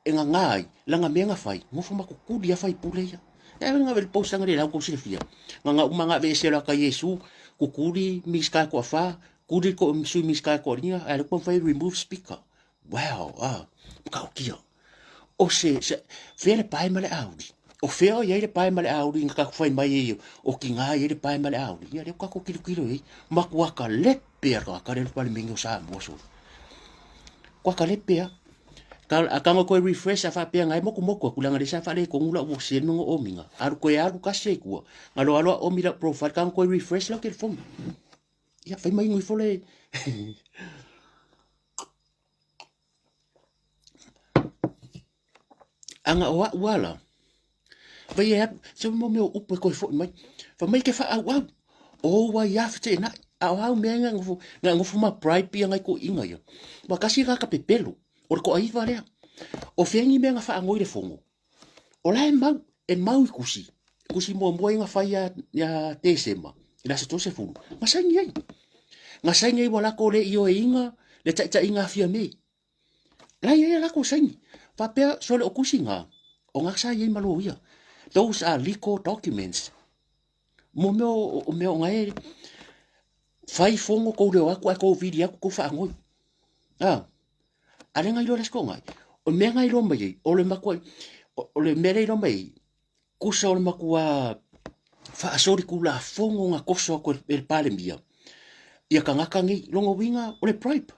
Speaker 1: e gagā ai, lana mea na fai, nofo ma kukuli a faipule ia. E ave nga vele post anga le lau kou silafia. Nga nga uma nga ave ese la ka Yesu, kukuli Minista e toafa, kuli ko sui Minista e toalima, ae le ua mafai remove speaker. Wow, ah, matautia. O se, se, fea le pae ma le auli? O fea o iai le pae ma le auli nga tatou fai mai ai o kinga iai le pae ma le auli? Ia lea ua tatou tilotilo iai, matua kalepe a le tagata lea le Palemene o Samoa sole. Matua kalepe a. Ka, a tago koe refresh a faapea nga e motumotu atu leaga lea sa faaletonu lau se mea na omiga. Alu koe alu tasi ai tua, nga loa loa omi lau profile, tago koe refresh lau telefoni. Ia fai mai ifo le Aga o a'u ala, vai e alu, se mo mea o upu e koe fo'i mai. Fai mai ke whaauau, o ua i a wheteena'i, a o au mea nga ngofo, nga ngofo ma bribe ia ngai koʻiga ia. Ua kasi ka ka pepelo, o le koʻaiva lea. O fea ni mea nga whaangoi le fongo. O la e mau, e mau i kusi. Kusi muamua ia nga whai ia, ia Tesema, i le aso 30. Nga saini ai. Nga saini ai ua lako le ioe inga, le taʻitaʻiga afia nei. La i ai a lako saini. Faapea sole o kusi nga, o nga sa i ai ma loia. Those are legal documents. Mo mea o, o mea o nga e whai fongo kou leo aku ai kou vili aku kou whaangoi. Ah, a le nga iloa le aso ngai. O mea nga iloa mai ai, o le makua, o le mea le iloa mai ai, kusa o le makua faasoli kulafono nga koso aku e le Palemia, ia kangaka nei, longa uiga o le bribe.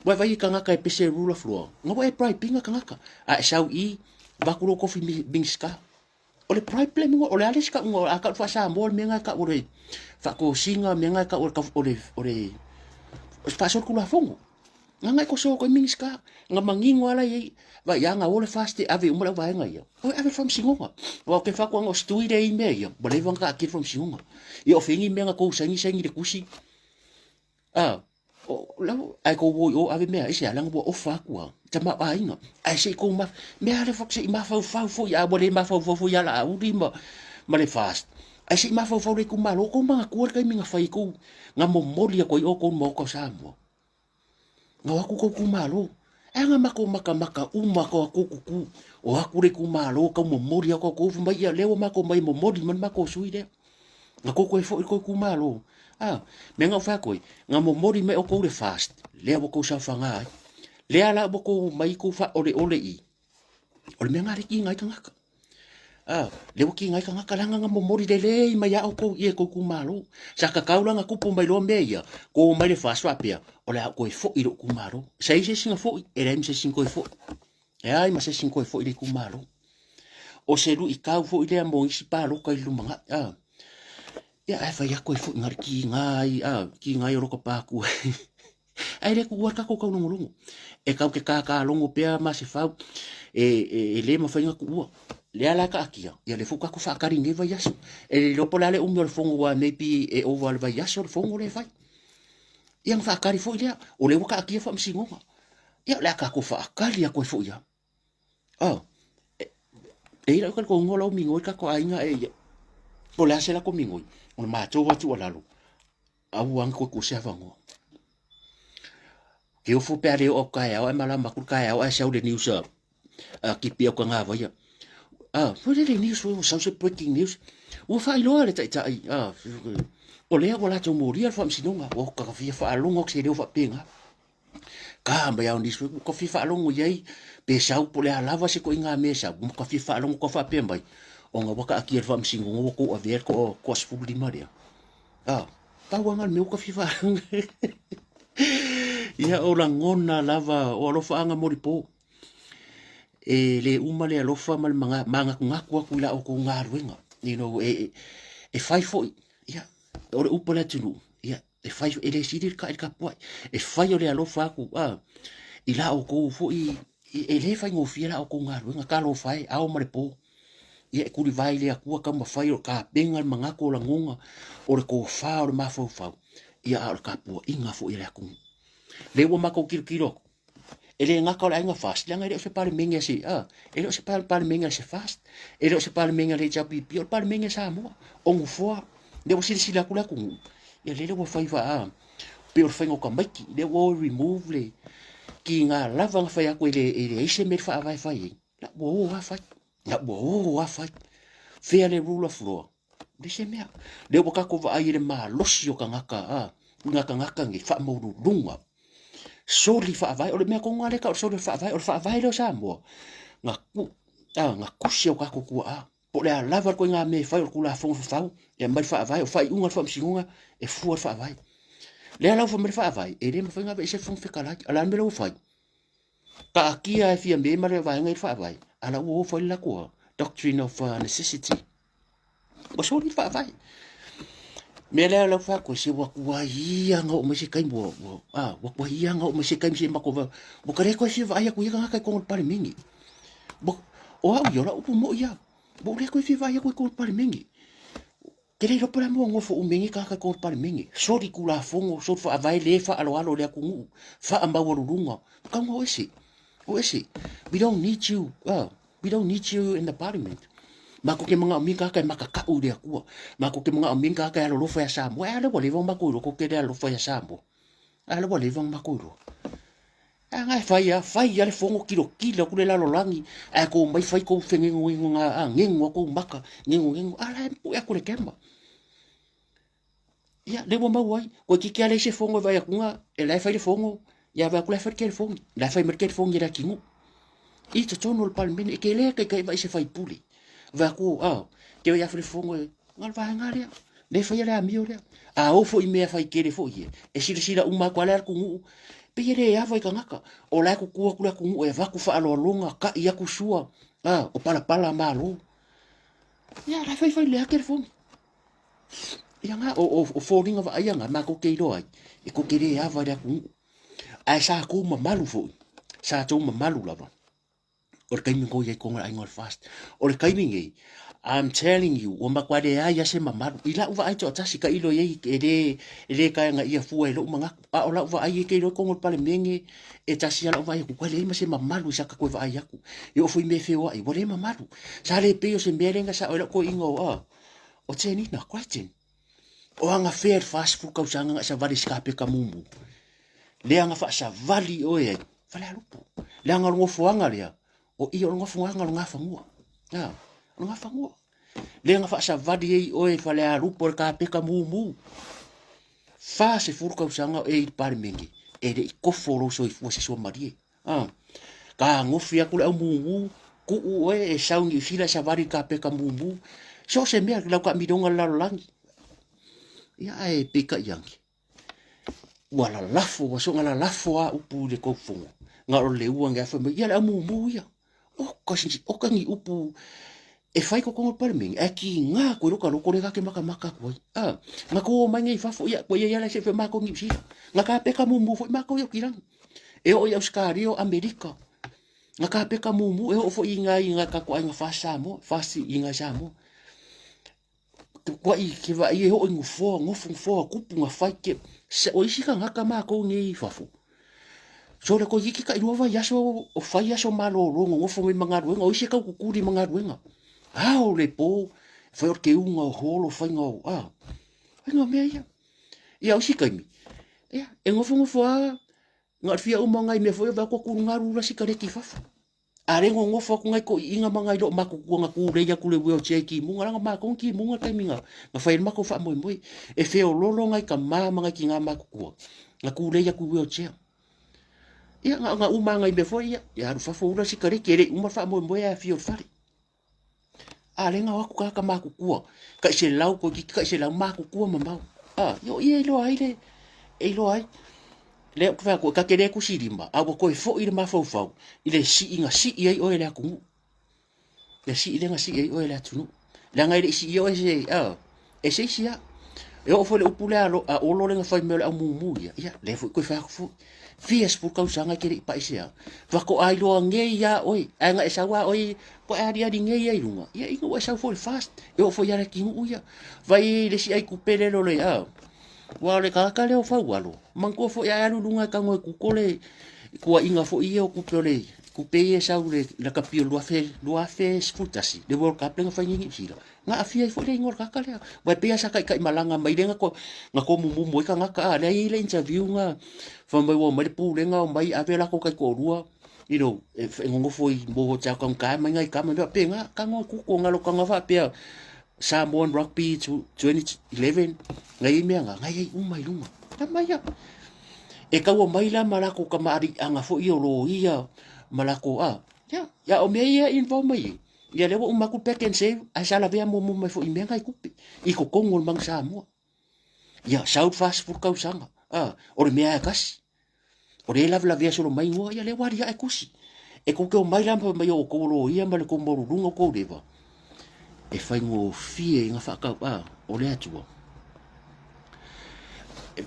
Speaker 1: Ua e vai i kangaka e pese rule of law, nga ua e bribe inga kangaka, a e sau i, vaku lo kofi Minista. O le bribe le mingo, o le a le isi ka'uga, a ka'u faa-Samoa le mea nga e ka'u o le faatosina, mea nga e ka'u o le, o le, o le faasoli kulafono. Nga nga e koso ko i Minista, nga manino ala i ai, vai a nga o le FAST e ave uma le auvaega ia. O e ave le faamasinoga. Aua o ke faakuaga o se tui le i mea ia, ua leva ona kaatia le faamasinoga. Ia o fea ni mea nga kou saini saini i le tusi. A, o, lau, ae kou o i o ave mea, i se leaga ua ofa atu a, tamaoaiga. Ae se i kou ma, mea le se i mafaufau foi, a ua le mafaufau foi ia Laauli ma, ma le FAST. Ae se i mafaufau le itumalo, kou manatua le taimi na fai ai kou, na momoli atu ai outou i le Maota o Samoa. Na o atu kou itumalo. E aga matou matamata uma tou atu kuku, o atu le itumalo tau momoli atu tou fai mai, ia lea ua matou mai e momoli mai le matou sui lea. Na tou toe foi i le tou itumalo. A, mea na ou fai atu ai, na momoli mai outou le FAST, lea ua tou saofaga ai. Lea la ua tou omai tou faaoleole i i, o le mea lena lea e tiga ai tagata. A, lea ua tiga ai tagata leaga na momoli lelei mai lava outou i e tou itumalo. Sa tatau la ona tupu mai loa mea ia, tou omai i le FAST faapea, o le a ou toe foi i lou itumalo. Sa i ai se isi na foi? E leai ma se isi na toe foi. E leai ma se isi na toe foi i le itumalo. O se luitau foi lea mo isi palota i le lumanai. A, ia ae fai atu ai foi na le tiga ai, a, tiga ai o lota pākua. Ae le tuua le tatou taulogologo. E tau te kākālogo pea Masefau, e, e, e le mafai ona tuua. Lea la taatia, ia lea foi ua tatou faatali i lenei vaiaso. E le iloa po o le a le umi o le fono aua maybe e ova le vaiaso le fono lea e fai. Ia ona faatali foi lea, o lea ua taatia faamasinoga. Ia o le a tatou faatali atu ai foi lava. Oh, e, e i lau talitonuga o lau migoi le tatou aiga e ia. Po o le a se latou migoi, o le matou lava tuualalo, aua ne toe tuu se avanoa. Ke ofo pe a le oo atu taeao ae malama atu le taeao ae sau le news a, a kipi au kagāvaia. Ah, foi le le news ua sau se breaking news. Ua faailoa le taitai, ah, o lea ua latou molia le faamasinoga, ua ka fia faalogo atu se leo faapena. Ka mai ao nisi ua ka fia faalogo i ai pe sau po o le a lava se ituaiga mea e sau, ua ka fia faalogo ka faapea mai ona ua taatia i le faamasinoga ua tou avea le toa 15 lea. A, pau lava lena o le mea ua ka fia faalogo. Ia o lagona lava o alofaaga molipo. E le uma le alofa ma le manatunatu atu i la outou galuega. You know, e, e fai foi, ia, o le upu a le atunuu, ia, e fai, e le sili le kai le kapuai. E fai o le alofa atu, a, i la outou foi, e le faigofie la outou galuega, talofa e, ao ma le po. Ia e tulivae i le Atua taumafai o le tapena le manatu o lagona, o le tofa o le mafaufau, ia a o le tapuaiga foi a le atunuu. Lea ua matou tilotilo atu, e le gata o le aiga FAST, leaga e le o se Palemene a se, a, e le o se Palemene a se FAST, e le o se Palemene a le HRPP, o le Palemene a Samoa, o Nofoa. Lea ua silasila atu le atunuu, ia lele ua fai faa, pei o le faiga o tamaiti, lea ua o e remove le kiga lava na fai atu e leai se mea i le faavae e fai ai, la ua o lava fai, la ua o lava fai. Fea le rule of law? Leai se mea. Lea ua tatou vaai i le malosi o tagata, a, i tagata nei faamaualuluga, soli faavae. O le mea tonu lava lea e tau o le soli o le faavae, o le faavae lea o Samoa, na tu, a, na tusi e o tatou tuaa, po o le a lava le ituaiga mea e fai, o le Tulafono fafau, e aumai le faavae, o faaiuga a le Faamasinoga, e fua le faavae. Lea la ua fai mai le faavae, e le mafai ona aveese le Fofoga Fetalai. A o le a le mea la ua fai? Taatia e Fiame ma le vaega i le faavae, a la ua o fai le latou doctrine of necessity. Ua soli le faavae. Mea lea lau fai atu, se ua tuai ia na oo mai se taimi, ua, ua, a, ua tuai ia na oo mai se taimi se matou va, ua ka le toe fia vaai atu ia tagata i totonu o le Palemene. Ua, o au ia, o lau upu moi ia, ua ou le toe fia vaai atu i totonu o le Palemene. Ke le iloa po o le a mua nofo umi ai nei tagata i totonu o le Palemene. Soli Tulafono, soli faavae le faaaloalo i le atunuu, faamaualuluga. Tau na o ese, o ese. We don't need you, we don't need you in the parliament. Matou te manaomia ni tagata e matatau i le Atua. Matou te manaomia ni tagata e alolofa ia Samoa. E a lea ua leva ona matou iloa tou te le alolofa ia Samoa. A lea ua leva ona matou iloa. A na e fai lava, fai lava le fono tilotilo atu le lalolagi, ae tou omai fai tou fegegogegoga, a gego lava tou maka, gegogego, a la e pue atu le kema. Ia, lea ua maua ai, toeitiiti lava leai se fono e vaai atu na, e la e fai le fono, ia vaai atu la e fai le telefoni, la e fai mai le telefoni e le atinuu. I totonu o le Palemene, e te le taitai vaai se faipule. Vaai atu, a, te vaai afu le fono e, na o le vaega lea, lea e faia le amio lea. A oo foi i mea fai tele foi ia, e silasila uma atu lava le atunuu, pei e le ava i tagata. O la e tutu atu le atunuu e avatu faaaloaloga, tai atu sua, a, o palapala a Malo. Ia, la e fai fai lea telefoni. Ia nga, o foliga vaaia nga, matou te iloa ai, e tou te le ava i le atunuu. Ae sa tou mamalu foi, sa tou mamalu lava. O le taimi na i ai totonu o le aiga o le FAST. O le taimi nei, I'm telling you, ua matua leai lava se mamalu. I lau vaai toatasi, tailo i ai, e le, e le taeagaia fua e lou manatu. A o lau vaai e te iloa totonu o le Palemene, e tasi lava lau vaai atu, ua leai ma se mamalu i sa ta toe vaai atu. E oo foi i mea e feoai, ua le mamalu. Sa le pei o se mea lea na sao ai lau toeaina o, a, o Tenina Crichton. O agafea i le 40 tausaga na e savali i se kapeta mumu. Lea na faasavali oe ai, Falealupo. Leaga o le nofoaga lea, o ia o le nofoaga o le Gafanua. A, o le Gafanua. Lea na faasavali ai oe i Falealupo i le kapeta mumu. 40 tausaga o e i le Palemene, e le i kofo lou soifua se suamalie. A, tagofi atu le au mumu, tuu oe e sau i Niu Sila e savali i le kapeta mumu. So o se mea, lau taamiloga i le lalolagi. Ia ae peitai ane, ua lalafo, ua soona lalafo lava upu i le tou fono, na o le ua fai mai, ia le au mumu ia. Oka, oka ni upu e fai totonu o le Palemene, ae tiga atu i lou taloto lea ta te matamata atu ai. A, na tou omai nei i fafo, ia, ua i ai lava se fai matou i Niu Sila. Na kapeta mumu foi matou i Aukilani. E oo i Ausetalia, o Amerika. Na kapeta mumu, e oo foi i nai tatou aiga FAST Samoa, FAST i nai Samoa. Tukuaʻi ke vaai e oo i nofoa, nofo nofoa, kupu na fai ke, se, o isi tagata matou nei i fafo, sole toeitiiti tailua vaiaso o fai aso malolo nonofo mai ma galuega, o isi e tau kukuli ma galuega. Ao le po, fai o le teuga o holo, faiga o, a, faiga o mea ia. Ia o isi taimi, ia, e nofonofo lava, na o le fia uma o nai mea foi ia, vaai atu ua galu la sikareti i fafo. A le nonofo atu nai toeaiina ma nai loomatutua na tulei atu le wheelchair i timuga, leaga o matou na timuga le taimi na fai ai le matou faamoemoe. E feololo nai tama ma nai tina matutua na tulei atu i wheelchair. Ia, na uma nai mea foi ia, ia alu fafo ula sikareti, e le i uma le faamoemoe ae afio i le fale. A lea na o atu tagata matutua, tai 100 toeitiiti tai 100 matutua mamao. A, ia o i e iloa ai le, e iloa ai. Lea ou te fai atu, ta te le tusilima, a ua toe foi le mafaufau i le sii na sii ai oe e le atunuu. Le sii lea na sii ai oe e le atunuu. Leaga e le i siia oe se, a, e se isi lava. E oo foi i le upu lea a Olo lea na fai mai o le aumumu ia, ia, lea foi toe fai atu foi. Fia sefulu tausaga e te le i pai se a. Faatoa iloa nei lava oe, ae na e sau lava oe, ua e aliali nei lava i luga, ia ina ua e sau foi i le FAST. E oo foi ia Leatinuu ia. Vai le isi ai tupe lele o le, a, Ua o le tagata lea o Faualo, manatua foi a e alu i luga e tago e Google tuuaiga foi ia o tupe o le tupe ia e sau i le lakapi o le 2011, le World Cup lea na fai nei i Niu Sila, na aafia ai foi le igoa o le tagata lea. Aua e pei lava sa taitaimalaga mai lea na tomumumu ai tagata, a lea e i ai le interview na fai mai ua omai le pulega omai ave latou taitoalua you know, e nonofo i hotel taugata mai nai tama mea faapena, tago e Google na o lou tago lava faapea Samoan Rugby 2011, na i ai mea na, na i ai uma i luga. Tama ia. E taua mai la ma latou tamaaliiaga foi ia o loia ma latou a. Ia, ia o mea ia e involve mai ai. Ia lea ua uma atu Pak'nSave, ae sa lavea muamua mai foi i mea na i tupe i totonu o le Manu Samoa. Ia, sau le 40 tausaga, a, o le mea lava e tasi. O lea e lavelavea solo mai igoa, ia lea ua aliae tusi. E tou te omai la ma fai mai o outou o loia ma le tou maualuluga o tou leva, e faigofie ina faatau, a, o le Atua.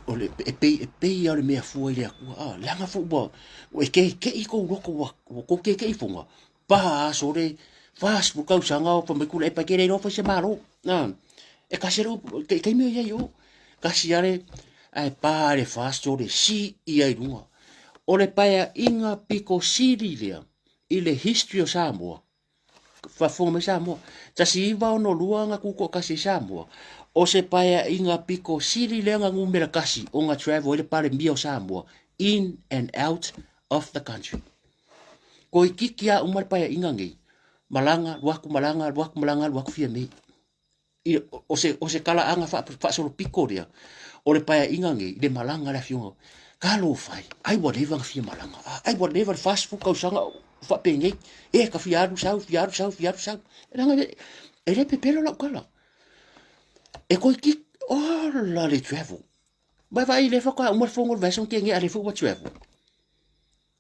Speaker 1: O le, e pei, e pei lava o le mea fua i le Atua, a, leaga foi ua, ua e keke'i kou loto, ua, ua tou keke'i foga, pa aso le 40 tausaga o fai mai Tuilaepa e te le iloa fai se Malo. A, e tasi le upu, i taimi o i ai o, tasi lava le, ae pa le FAST o le sii ai i luga. O le paeaiga pito sili lea i le history o Samoa, faafofoga mai Samoa, 1962 na tutoatasi ai Samoa, o se paeaiga pito sili lea na numera tasi ona travel ai le Palemia o Samoa in and out of the country. Toeitiiti lava uma le paeaiga nei, malaga, alu atu, malaga, alu atu, malaga, alu atu Fiamē. I, o se, o se talaaga faasolopito lea o le paeaiga nei i le malaga a le afioga. Talofa e, ai ua leva ona fia malaga, ai ua leva le 40 tausaga o faapenei, e ka fia alu sau, fia alu sau, fia alu sau. Leaga e le pepelo lau tala. E toeitiiti, ola le travel. Vai vaai lea faatoa uma le fono o le vaiaso na tea nei a lea foi ua travel.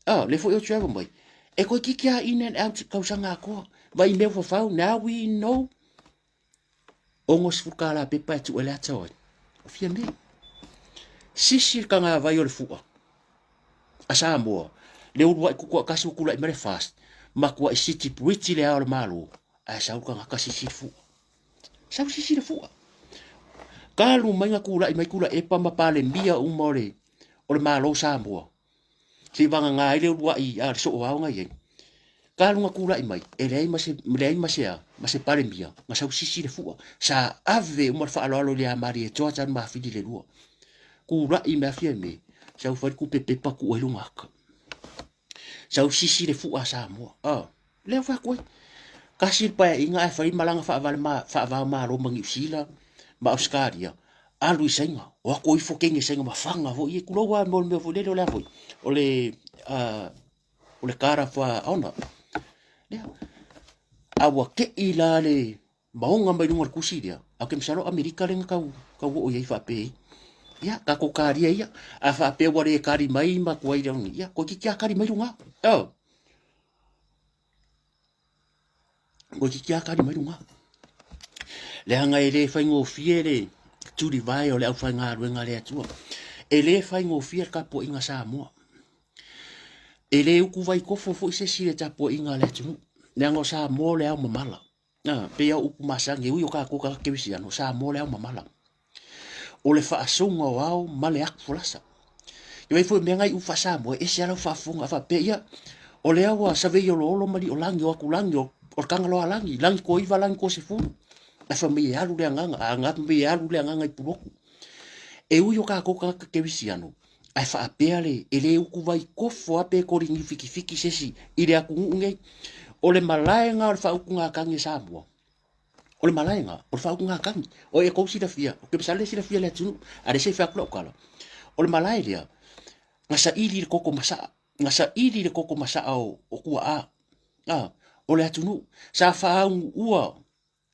Speaker 1: Ah, lea foi ua travel mai. E toeitiiti lava in and out tausaga atoa. Vai mea ua fafau, now we know. $60 pepa e tuu ai le ata o ai. O Fiamē. Sisi le tagavai o le fua a Samoa, le uluai tutoatasi ua tulai mai le FAST, matuai siti puiti le ao o le Malo, ae sau le tagata sisi le fua. Sau sisi le fua. Talu mai na tulai mai Tuilaepa ma Palemia uma o le, o le Malo o Samoa, se i vagana ai le uluai a le sooao na i ai. Talu na tulai mai, e leai ma se, leai ma se a, ma se Palemia, na sau sisi le fua. Sa ave uma le faaaloalo i le ia Malietoa talu mafili le lua. Tulai mai a Fiamē, sau fai le tupe pepa tuu ai lona ata. Sau sisi le fua a Samoa. Ah, lea ua fai atu ai. Tasi le paeaiga ae fai malaga faavale ma faava o Malo ma Niu Sila ma Ausetalia, alu i Saina, o atu ifo kenge Saina ma faga foi ia, tulou lava mo le mea foi lele o le a foi, o le o le guard of honor. Lea. A ua tei la le maoga mai luga o le tusi lea, ae ou te masalo o Amerika lea na tau, tau oo i ai faapea ia, tatou kalia ia, a faapea ua le kali mai ma tuai lea, ia, toeitiiti lava kali mai luga. Oh. Toeitiiti lava kali mai luga. Leaga e le faigofie le tulivae o le aufaigaluega a le Atua. E le faigofie le tapuaiga a Samoa. E le utu vaitofo foi se isi i le tapuaiga a le atunuu. Leaga o Samoa o le ao mamala. A, pei lava o upu masani, e ui o tatou tagata kerisiano, o Samoa o le ao mamala. O le faasouga o ao ma le atu folasa. E vaai foi mea na i upu faa-Samoa, e ese lava lau faafofoga a faapea, ia, o lea ua savei oloolo ma liolagi, o atulagi, o le Tagaloalagi, lagi toaiva, lagi toasefulu. Ae fai mai e alu le agaga, a gata mai e alu le agaga i Pulotu. E ui o tatou tagata kerisiano, ae faapea le, e le utu vaitofo lava pe koliniu fitifiti se isi i le atunuu nei. O le malae lena o le faautugatagi a Samoa. O le malae lena o le faautugatagi. O e tou silafia, ou te masalo e silafia e le atunuu, a o lea se i fai atu lau tala. O le malae lea, na saili i le koko masaa, na saili i le koko masaa o, o tuaa, a, o le atunuu. Sa faaunuua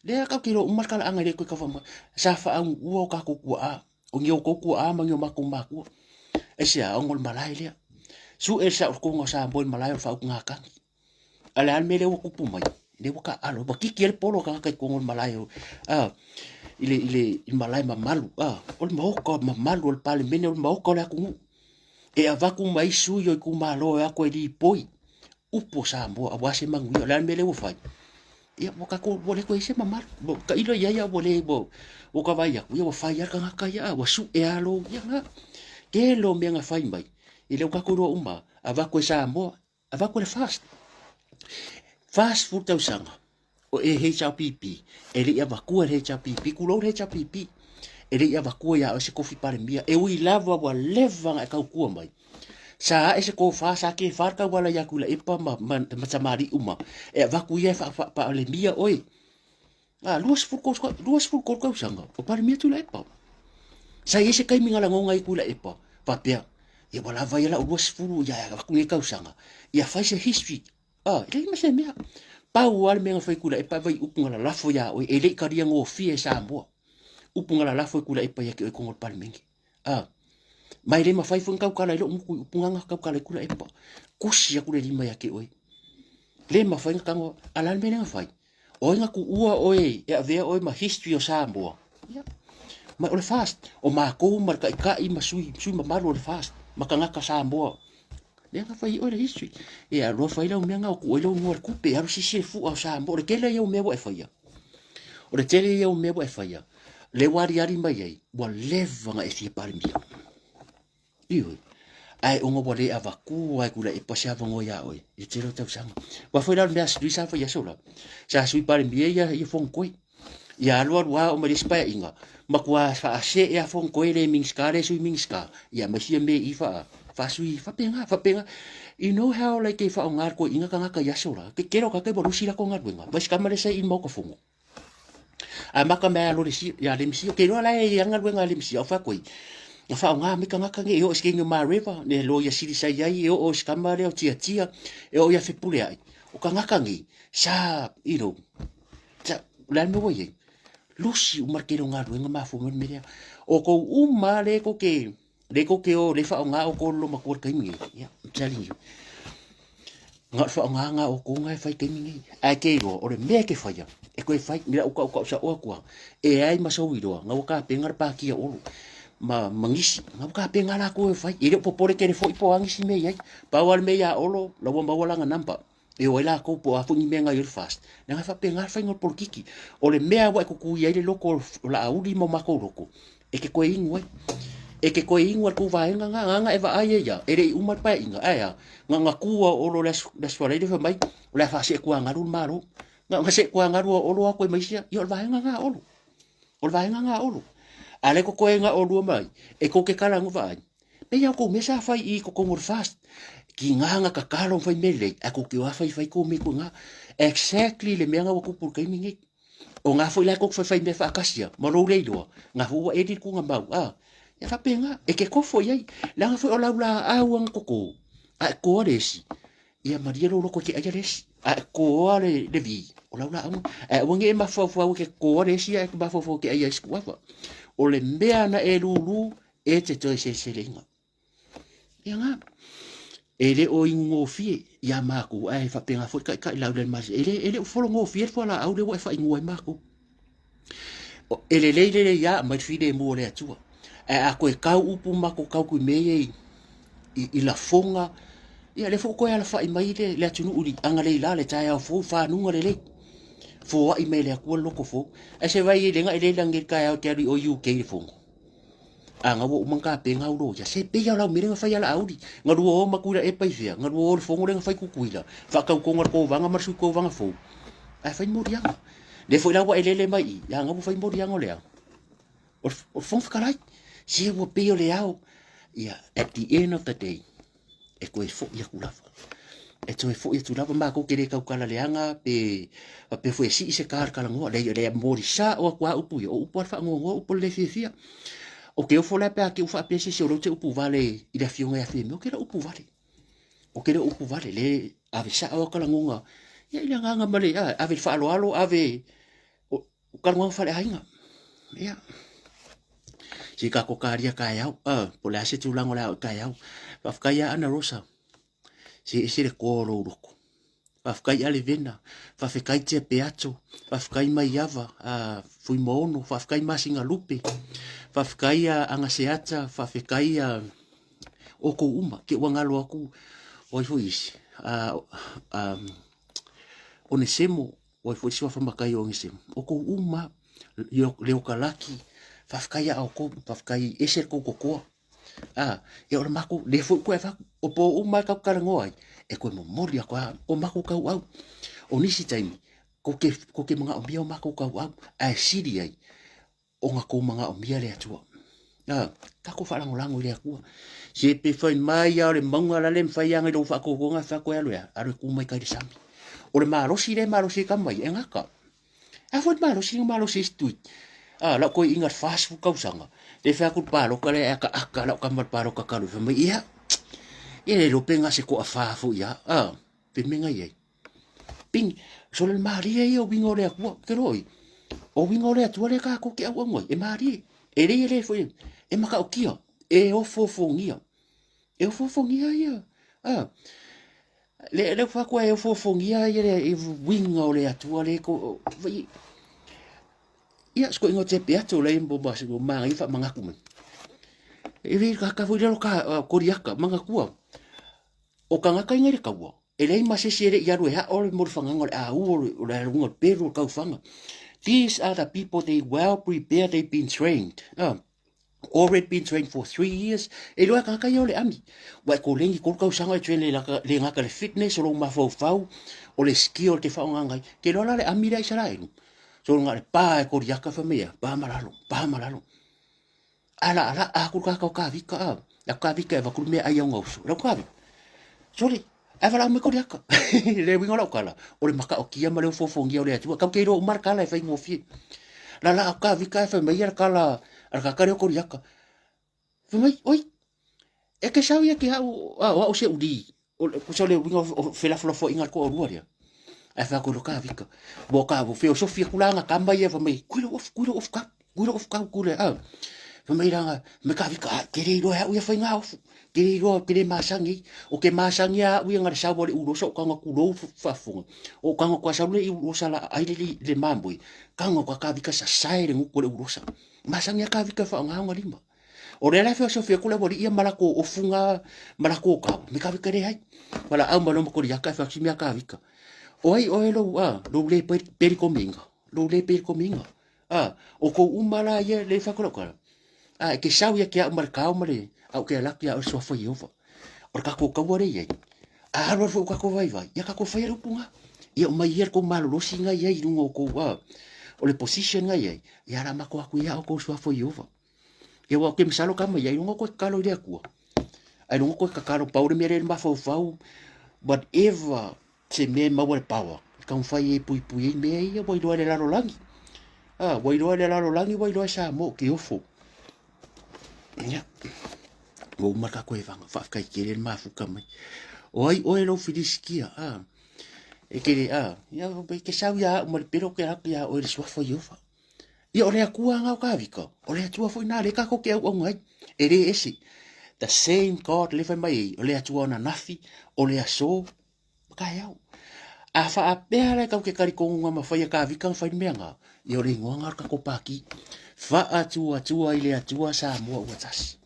Speaker 1: Lea tatou te iloa uma le talaaga e le toe tau mai. Sa faaunuua o tatou tuaa, o ni outou tuaa ma ni o matou matua. Aisea, ona o le malae lea. Sue le saolotoga o Samoa i le malae o le faautugatagi. A o le a le mea lea ua tupu mai? Lea ua taaalo, ua titi ai le polo o tagata i totonu o le malae o, a, i le, i le, i le malae mamalu, a, o le maota mamalu o le Palemene, o le maota o le atunuu. E avatu mai sui o itumalo e o atu e lipoi upu o Samoa aua se manuia. O le a le mea lea ua fai? Ia, ua tatou, ua le toe i ai se mamalu. Ua tailo i ai a ua le, ua, ua ka vaai atu, ia ua fai lava le tagata ia, a ua sue lava lou, ia na. Tele o mea na fai mai, i lea ua tatou iloa uma lava, avatu e Samoa, avatu e le FAST. 40 tausaga o e HRPP, e le i avatua e le HRPP, tulou le HRPP, e le i avatua ia oe se tofi Palemia, e ui lava ua leva ona e tautua mai. Sa ae se tofa, sa kefa le tauala ia Tuilaepa ma, ma, ma tamalii uma, e avatu ia e faa-Palemia oe. A, 23, 23 tausaga o Palemia Tuilaepa. Sa i ai se taimi na lagona ai Tuilaepa, faapea, ia ua lava ia lau 20, ia avatu nei tausaga, ia fai se history. A, e leai ma se mea. Pau lava le mea na fai Tuilaepa, e vai upu na lalafo iā oe, e le i talia gofie e Samoa. Upu na lalafo e Tuilaepa ia te oe i totonu o le Palemene. A, ma e le mafai foi ona tautala i lou motu i upu na tautala i Tuilaepa. Tusi atu le lima ia te oe. Le mafai ona tago, a o le a le mea lea na fai? O ai na tuua oe e avea oe ma history o Samoa? Ia. Ma o le FAST, o matou ma le taitai ma sui, sui mamalu o le FAST, ma tagata Samoa. Lea na fai oe le history. E alu fai lau mea na o tuu ai lou igoa i le tupe, alu sisi le fua o Samoa. O le tele ia o mea ua e faia. O le tele ia o mea ua e faia. Lea ua aliali mai ai, ua leva na e fia Palemia. Ioe. Ae ona ua le avatua e Tuilaepa se avanoa ia oe i le tele o tausaga. Aua foi la o le mea a Sui sa fai aso la, sa Sui Palemia ia, ia Fonotoe. Ia alu alu lava oo mai le isi paeaiga, matua faasee lava Fonotoe le Minisita le Sui Minisita, ia aumai sia mea i faa, faasui, faapena, faapena. You know how like e faaaoga le toeaina tagata i aso la, ke tele o tagata ua lusi latou galuega, ma isi tama lea sa i i le Maota Fono. Amata mai ia Lolesi, ia Lemisi, ou te iloa la e i ai galuega a Lemisi, a o fai atu ai, na faaaoga mai tagata nei e oo i se taimi o Mareva, le loia sili sa i ai, e oo i se tama lea o Tiatia, e oo ia Fepuleai. O tagata nei, sa, you know, sa, o le a le mea ua i ai? Lusi uma le tele o galuega mafua mai le mea lea. O tou uma lava lea tou te, lea tou te o, lea e faaaoga outou lolo matua i le taimi nei, yeah, I'm telling you. Na o le faaaogaga o outou na e fai i le taimi nei. Ae te iloa, o le mea e te faia, e toe fai, ni lau tautau sao atu lava, e ai ma sou iloa, na ua tapena le pātia o Olo ma, ma nisi, na ua tapena latou e fai. E le o popole tele foi po o a nisi mea i ai. Pau lava le mea ia Olo, la ua maua lana number. E o ai latou po o a foi ni mea na i ai le FAST. Leaga e faapena le faiga o le polokiki. O le mea ua e tutui ai le loko o Laauli ma o matou loko, e te toe inu ai. E te toe inu ai le tou vaega na, na e vaai ai ia, e le i uma le paeaiga, ae a, na na tu a o Olo le aso, le Aso Faraile fai mai, o le a faasee tuagalu le Malo. Na na see tuagalu a Olo atu ai ma isi, ia o le vaega na a Olo. O le vaega na a Olo. A lea kokoe na olua mai, e tou te kala no vaai, Pei lava o kou mea sa fai i totonu o le FAST, tiga na tatalo ma fai mea lelei, ae tou te o lava faifai tou mea i ina. Exactly le mea na ua tupu i le taimi nei. O na foi la tou te faifai mea faatasi a, ma lou le iloa, na foi ua eli le tuugamau, a. Ia faapena, e te kofo i ai, leaga foi o lau laau lava na toto, a e toa le esi, ia malie lou loto e te aia le esi, a e toa le, le vi, o lau laau na. Ae aua ne i e mafaufau e te toa le esi ae e mafaufau e te aia isi kuava. O le mea na e lulu, e te toe seleseleina. Ia ngā, e le o ingogofie iā mākou, ae faapena foi taitai lau le masi. E le, e le o fologofie le fualaau lea ua e faaigoa ai mākou. E lelei lelei lava aumai le filemu o le Atua. Ae a toe tau upu matou tau atu i mea ia i, i, i lafoga, ia lea foi ua toe alafai mai le, le atunuu i agalelei la le taeao fou, fanuga lelei. Foai mai e le Atua le loto fou. Ae se vaai i ai le lagi i le taeao e te alu i o UK i le fono. A na ua uma na tapena au loia, se pei lava o lau mea lea na fai a Laauli. Na lua o ma Tuila epa i fea, na lua o le fono lea na fai Tutuila, faatautoga le kovaga ma le sui kovaga fou, ae fai moliaga. Lea foi la ua e lele mai i, a na ua fai moliaga o le a? O le, o le Fofoga Fetalai. Se ua pei o le ao. Ia, at the end of the day, e toe foi atu lava. E toe foi atu lava matou te le tautala leaga pe faapea foi e sii se ta le talanoa. Leai, lea momoli sao atu lava upu ia, o upu lava le faanoanoa, upu o le le fiafia. Ou te ofo la pe a te i ua faapea se isi o lea ou te upu vale i le afioga ia Fiamē, ou te le o upu vale. Ou te le o upu vale, le ave sao lava talanoga ia i le agaga ma le, ave i le faaaloalo, ave O talanoaga faaleaiga. Ia. Se i tatou talia taeao. Po o le a se tulaga o le a oo i taeao. Faafetai ia Ana Rosa. Se ese le toa o lou loto. Faafetai ia Levena. Faafetai Tia Peato. Faafetai Maiava Fuimaono. Faafetai Masina Lupe. Faafetai ia Agaseata. Faafetai ia outou uma. Ke ua galo atu o ai foi isi. Onesemo. O ai foi le suafa matai o Agisema, o kou uma, leo kalaki, faafetai ia outou, faafetai ese le tou totoa. A, ia o le matou, lea foi ua toe avatu, o po uma lava tatou talanoa ai, e toe momoli atu lava o matou tauau. O nisi taimi, tou te, tou te manaomia o matou tauau, ae sili ai ona tou manaomia le Atua. A, tatou faalagolago i le Atua. Se pe fai mai lava o le mauga la le mafai lava ona i lou faatoatoga e fai atu e alu e a, alu e tu mai tai i le sami. O le malosi lea e malosi ai tama ia, e gata. A foi le malosi na malosi ai si tui. A, lau toeaina i le 40 tausaga, le fai atu le palota lea e akaaka lau tama i le palota talu ai, fai mai, ia, ia le iloa pe na se toafa foi lava, a, pe mea na i ai. Ping, sole le malie ia o uiga o le Atua, ke loa oi, o uiga o le Atua lea tatou te auau ai, e malie, e le e le foi, e matautia, e ofoofogia, e ofoofogia ia, a, le le fai atu e ofoofogia ia le uiga o le Atua lea ko, ia, sikoiga o te atu lea mo ma se manaia faamanatu mai. E le kaka foi lea ka koriaka, manatua, o tagata ia i le taua, e leai ma se isi e le i alu e ao le molofagaga o le au o le aluga o le pelu o le taufaga. These are the people they well prepared, they've been trained. Already been trained for 3 years. E iloa e tagata ia o le ami. Ua e koleni 3 tausaga e train le le gata le fitness o lou mafaufau, o le skill te faaaogaina ai. Ke iloa la le ami lea a Isaraelu. So na o le pa e Koriata fai mai ea, pa ma lalo, pa ma lalo. A laalaa atu le tagata o Kavika, a, lau Kavika e avatu le meaai au gauso. Lau Kavika, sole, ae valaau mai Koriata. Le uiga o lau tala, o le mataotia ma le ofoofogia o le Atua. Tatou te iloa uma le tala e faigofie. Laalaa atu Kavika ae fai mai le tala a le tagata lea o Koriata. Fai mai, oi, e te sau ia te au, a, o au se uli. O le, kusa o le uiga o felafolafoaiga a le toalua lea. Ae fai atu i lo Kavika, ua ka, ua feosofi atu la aga tama ia, fai mai, kui lou ofu, kui lou ofu kau, kui lou ofu kau, kui le, a. Fai mai la, me Kavika, a, ke le iloa e au ia faiga ofu, ke le iloa, ke le masani ai. O ke masani a au ia nga le sau a le ulosa o kanga kulou faafofoga. O kanga kua sau le i ulosa la ai le, le mamoe, kanga kua Kavika sasae le nguku o le ulosa. Masani a Kavika whaonga ona lima. O lea la e feosofi atu le aualii ia ma lakou ofuga ma lakou kao, me kavika leai. Valaau mai loa ma Koliata e fai atu si mea kavika. O ai oe lou, a, lou le pelikomiga, lou le pelikomiga. A, o kou uma la ia le fai atu lau tala. A, e ke sau ia ke au ma le kao ma le, a o ke ala atu ia oe le suafa o Ieova. O le tatou taua lea e i ai. A alu alu foi o tatou vaivai, ia tatou faia le upu na. Ia aumai ia le tou malolosi na i ai i luga o kou, a, o le position na i ai, ia o le a matou atu ia outou le suafa o Ieova. Ia aua ou te masalo tama ia, ailoga koe tatalo i le Atua. Ailoga koe tatalo pau le mea lea i le mafaufau, whatever se mea e maua le power, e taumafai e puipui ai mea ia ua iloa e le lalolagi. Ah, ua iloa e le lalolagi, ua iloa e Samoa o ke ofo. Ia, ua uma le tatou evaga, faafetai tele le mafuta mai. O ai oe lou Filisitia, ah, e te le, ah, ia, e te sau ia au ma le pele o ke atu ia oe le suafa o Ieova. Ia, o le Atua lena o Kavika, o le Atua foi lena lea tatou te auauna ai, e le ese. The same God lea e fai mai ai, o le Atua o ananafi, o le aso, ma taeao. A faapea la e tatou te talitonuga ma fai e Kavika ma fai le mea lena, ia o le igoa lena o le tatou Pati. Faatuatua i le Atua Samoa ua tasi.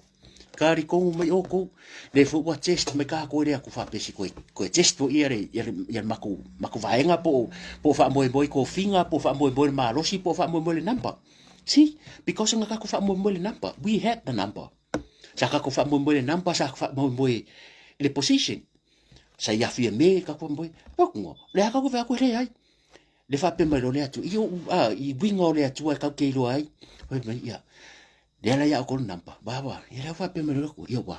Speaker 1: Talitonu mai outou, lea foi ua test mai tatou e le atu faapea se toe, toe test foi ia le, ia le, ia le matou, matou vaega po o, po o faamoemoe i tofiga, po o faamoemoe i le malosi, po o faamoemoe i le number. See, because na tatou faamoemoe i le number, we had the number. Sa tatou faamoemoe i le number, sa faamoemoe i le position. Sa i afi e me tatou faamoemoe. Pakunga, le a tatou fai atu e leai. Le faapea mai loa le Atua, i ou, a, i uiga o le Atua e tatou te iloa ai. Fai mai, ia, lea la ia outou le number, wa wa, ia lea faapea mai loa le Atua, ia wa.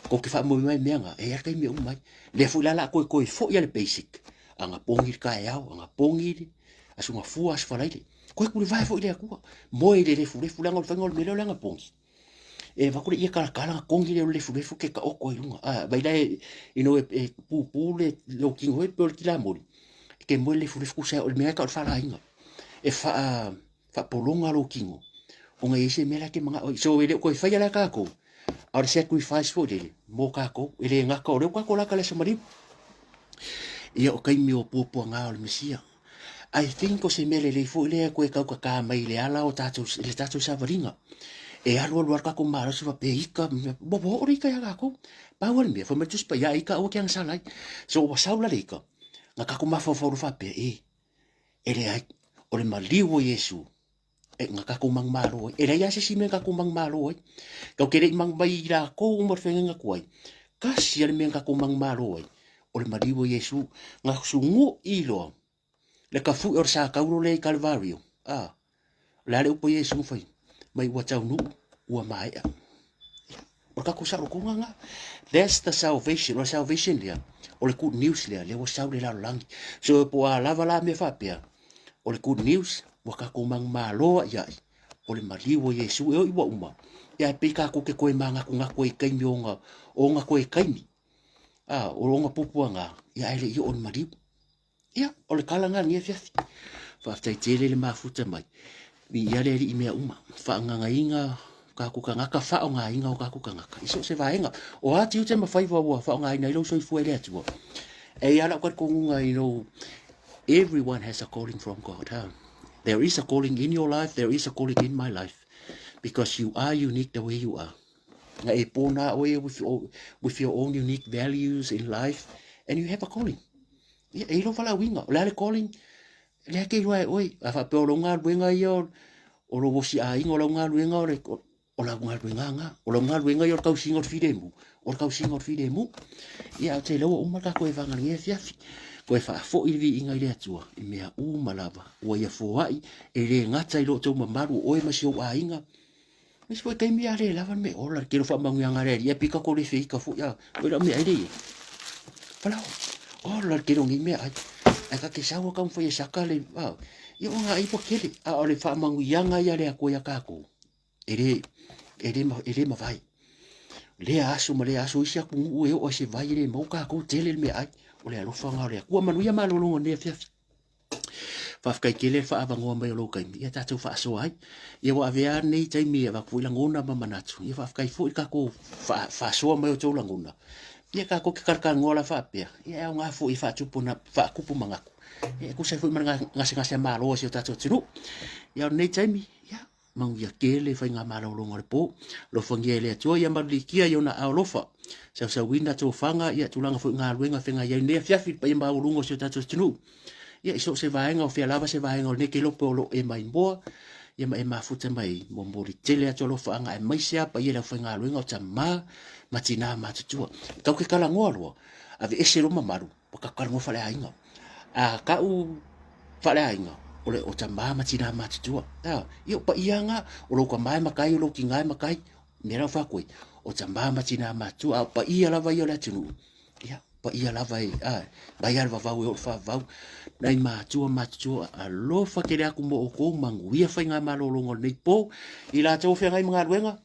Speaker 1: Kou te faamoemoe mai mea nga, e ia le taimi e uma ai. Lea foi la la koe koe foi ia le basic. Anga pogi le taeao, anga pogi le aso gafua, aso faraile. Koe kule vae foi le Atua. Moe i le lefulefu, leaga o le faiga o le mea lea o le aga pogi. E avatu le ie kalakala ona kogi lea o le lefulefu ke taoto ai luga. A, vaai la e, you know, e, e pupū le lou tino foi pei o le tilamoli. E ke moe le lefulefu kusa o le mea e tau o le faalaina. E faa, faapologa lou tino. Ona e i ai se mea la e te manao ai. So e le o toe faia la e tatou. A o le sacrifice foi lele mo tatou. E le gata o lea ua tatou lata i le aso maliu. Ia o taimi o puapuaga o le Mesia. I think o se mea lelei foi lea e toe taukaka mai i le ala o tatou, i le tatou savaliga. E alualu lava le tatou malosi faapea ika, ua oo le ika ia tatou. Pau lava le mea, fai mai le Tusi Paia, ika aua ke agasala ai. So ua sau la le ika, na tatou mafaufau loa faapea, e. E leai, o le maliu o Iesu e na tatou manumalo ai. E leai lava se isi mea na tatou manumalo ai. Tatou te le i manu mai i latou uma le feagaiga atu ai, tasi lava le mea na tatou manumalo ai, o le maliu o Iesu. Na sunu'i loa le tafu'i o le satauro lea i Kalvario, a, o le a le upu a Iesu na fai mai, ua taunuu, ua maea. O le tatou saolotoga lena. That's the salvation. O le salvation lea, o le good news lea, lea ua sau le lalolagi. So po o a lava la mea faapea, o le good news, ua tatou manumalo ai ai, o le maliu o Iesu e oi ua uma. Ia e pei tatou te toe manatunatu ai i taimi o ona, o ona toe taimi. A, o ona puapuaga, ia ae le i oo i le maliu. Ia, o le tala lena i lenei afiafi. Faafetai tele le mafuta mai. Viia le Alii i mea uma. Faagagaina o tatou tagata, faaaogaina o tatou tagata i so o se vaega. O a tiute ma faiva ua faaaogaina ai lou soifua e le Atua? E i ai lava lau talitonuga, you know, everyone has a calling from God. Huh? There is a calling in your life, there is a calling in my life. Because you are unique the way you are. Na e pōnā oe with your, with your own unique values in life and you have a calling. Ia, e i lou valaauina. O le a le calling? Lea ke iloa e oe. A faapea o lou galuega ia o lou osi aiga, o lau galuega o le, o lau galuega nga. O lau galuega ia o le tausiga o le filemu. O le tausiga o le filemu. Ia, ou te iloa ua uma le tatou evaga i lenei afiafi. Toe faafoi le viiga i le Atua i mea uma lava. Ua ia foai, e le gata i lo outou mamalu o oe ma si ou aiga, Nisi foi taimi a le lava le mea ola, le tele o faamanuiaga a le Alii, ae pei tatou le feita foi a, oi lau meaai lea i ai. Palau, ola le tele o nei meaai. Ae ta te sau a taumafai e saka le, a, ia o ngā ai ua tele, a o le faamanuiaga ia a le Atua ia tatou, e le, e le, e le mavae. Lea aso ma lea aso, isi atunuu e oo ai se vai e le maua tatou tele le meaai. O le alofa lena o le Atua. Manuia malologa o lenei afiafi. Faafetai tele le faaavanoa mai o lou taimi ia tatou faasoa ai. Ia ua avea lava lenei taimi e avatu foi lagona ma manatu. Ia faafetai foi le tatou faasoa mai o tou lagona. Ia tatou te talatalanoa la faapea, ia e aoga foi e faatupu na, faatupu manatu. Ia e tusa ai foi ma le gasegase a Malo a si o tatou atunuu. Ia o lenei taimi, ia Manuia tele faigamalologa o le po. Alofagia e le Atua ia malulitia i ona aao alofa. Sausauina tofaga ia tulaga foi galuega feagai ai nei afiafi le paia maualuga o si o tatou atunuu. Ia i so o se vaega o fea lava se vaega o lenei kelope o lo o e maimoa ia ma e mafuta mai momoli tele atu alofaaga aemaise lava paia i le aufaigaluega o tama ma tina matutua. Tau ke talanoa loa, aveese lo mamalu Ua tatou talanoa faaleaiga. A ka'u faaleaiga, o le o tamā ma tinā matutua. A, ia o paia nga, o lou tamā e matai, o lou tinā e matai, mea la o faakoe, o tamā ma tinā matutua, a o paia lava ia o le atunuu, ia, paia lava e, a, mai lava le vavau e oo i le faavavau, nai matua matutua, alofa tele atu mo outou, manuia faigamalologa o lenei po, i latou o feagai ma galuega,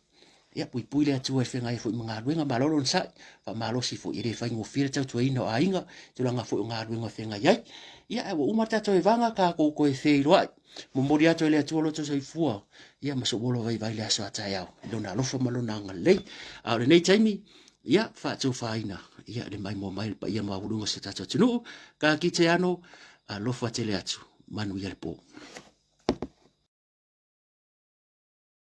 Speaker 1: Ia, puipui le Atua e feagai ai foi ma galuega, malo le onosai, faamalosi foi, e le faigofie le tautuaina o aiga, tulaga foi o galuega e feagai ai. Ia, ae ua uma le tatou evaga, tatou toe feiloai. Momoli atu e le Atua lo outou soifua, ia ma sou ola vaivai le aso a taeao, i lona alofa ma lona agalelei. A o lenei taimi, ia, faataufaina, ia, le maimoa mai le paia maualuga o si o tatou atunuu, ka kite ano, alofa tele atu, manuia le po.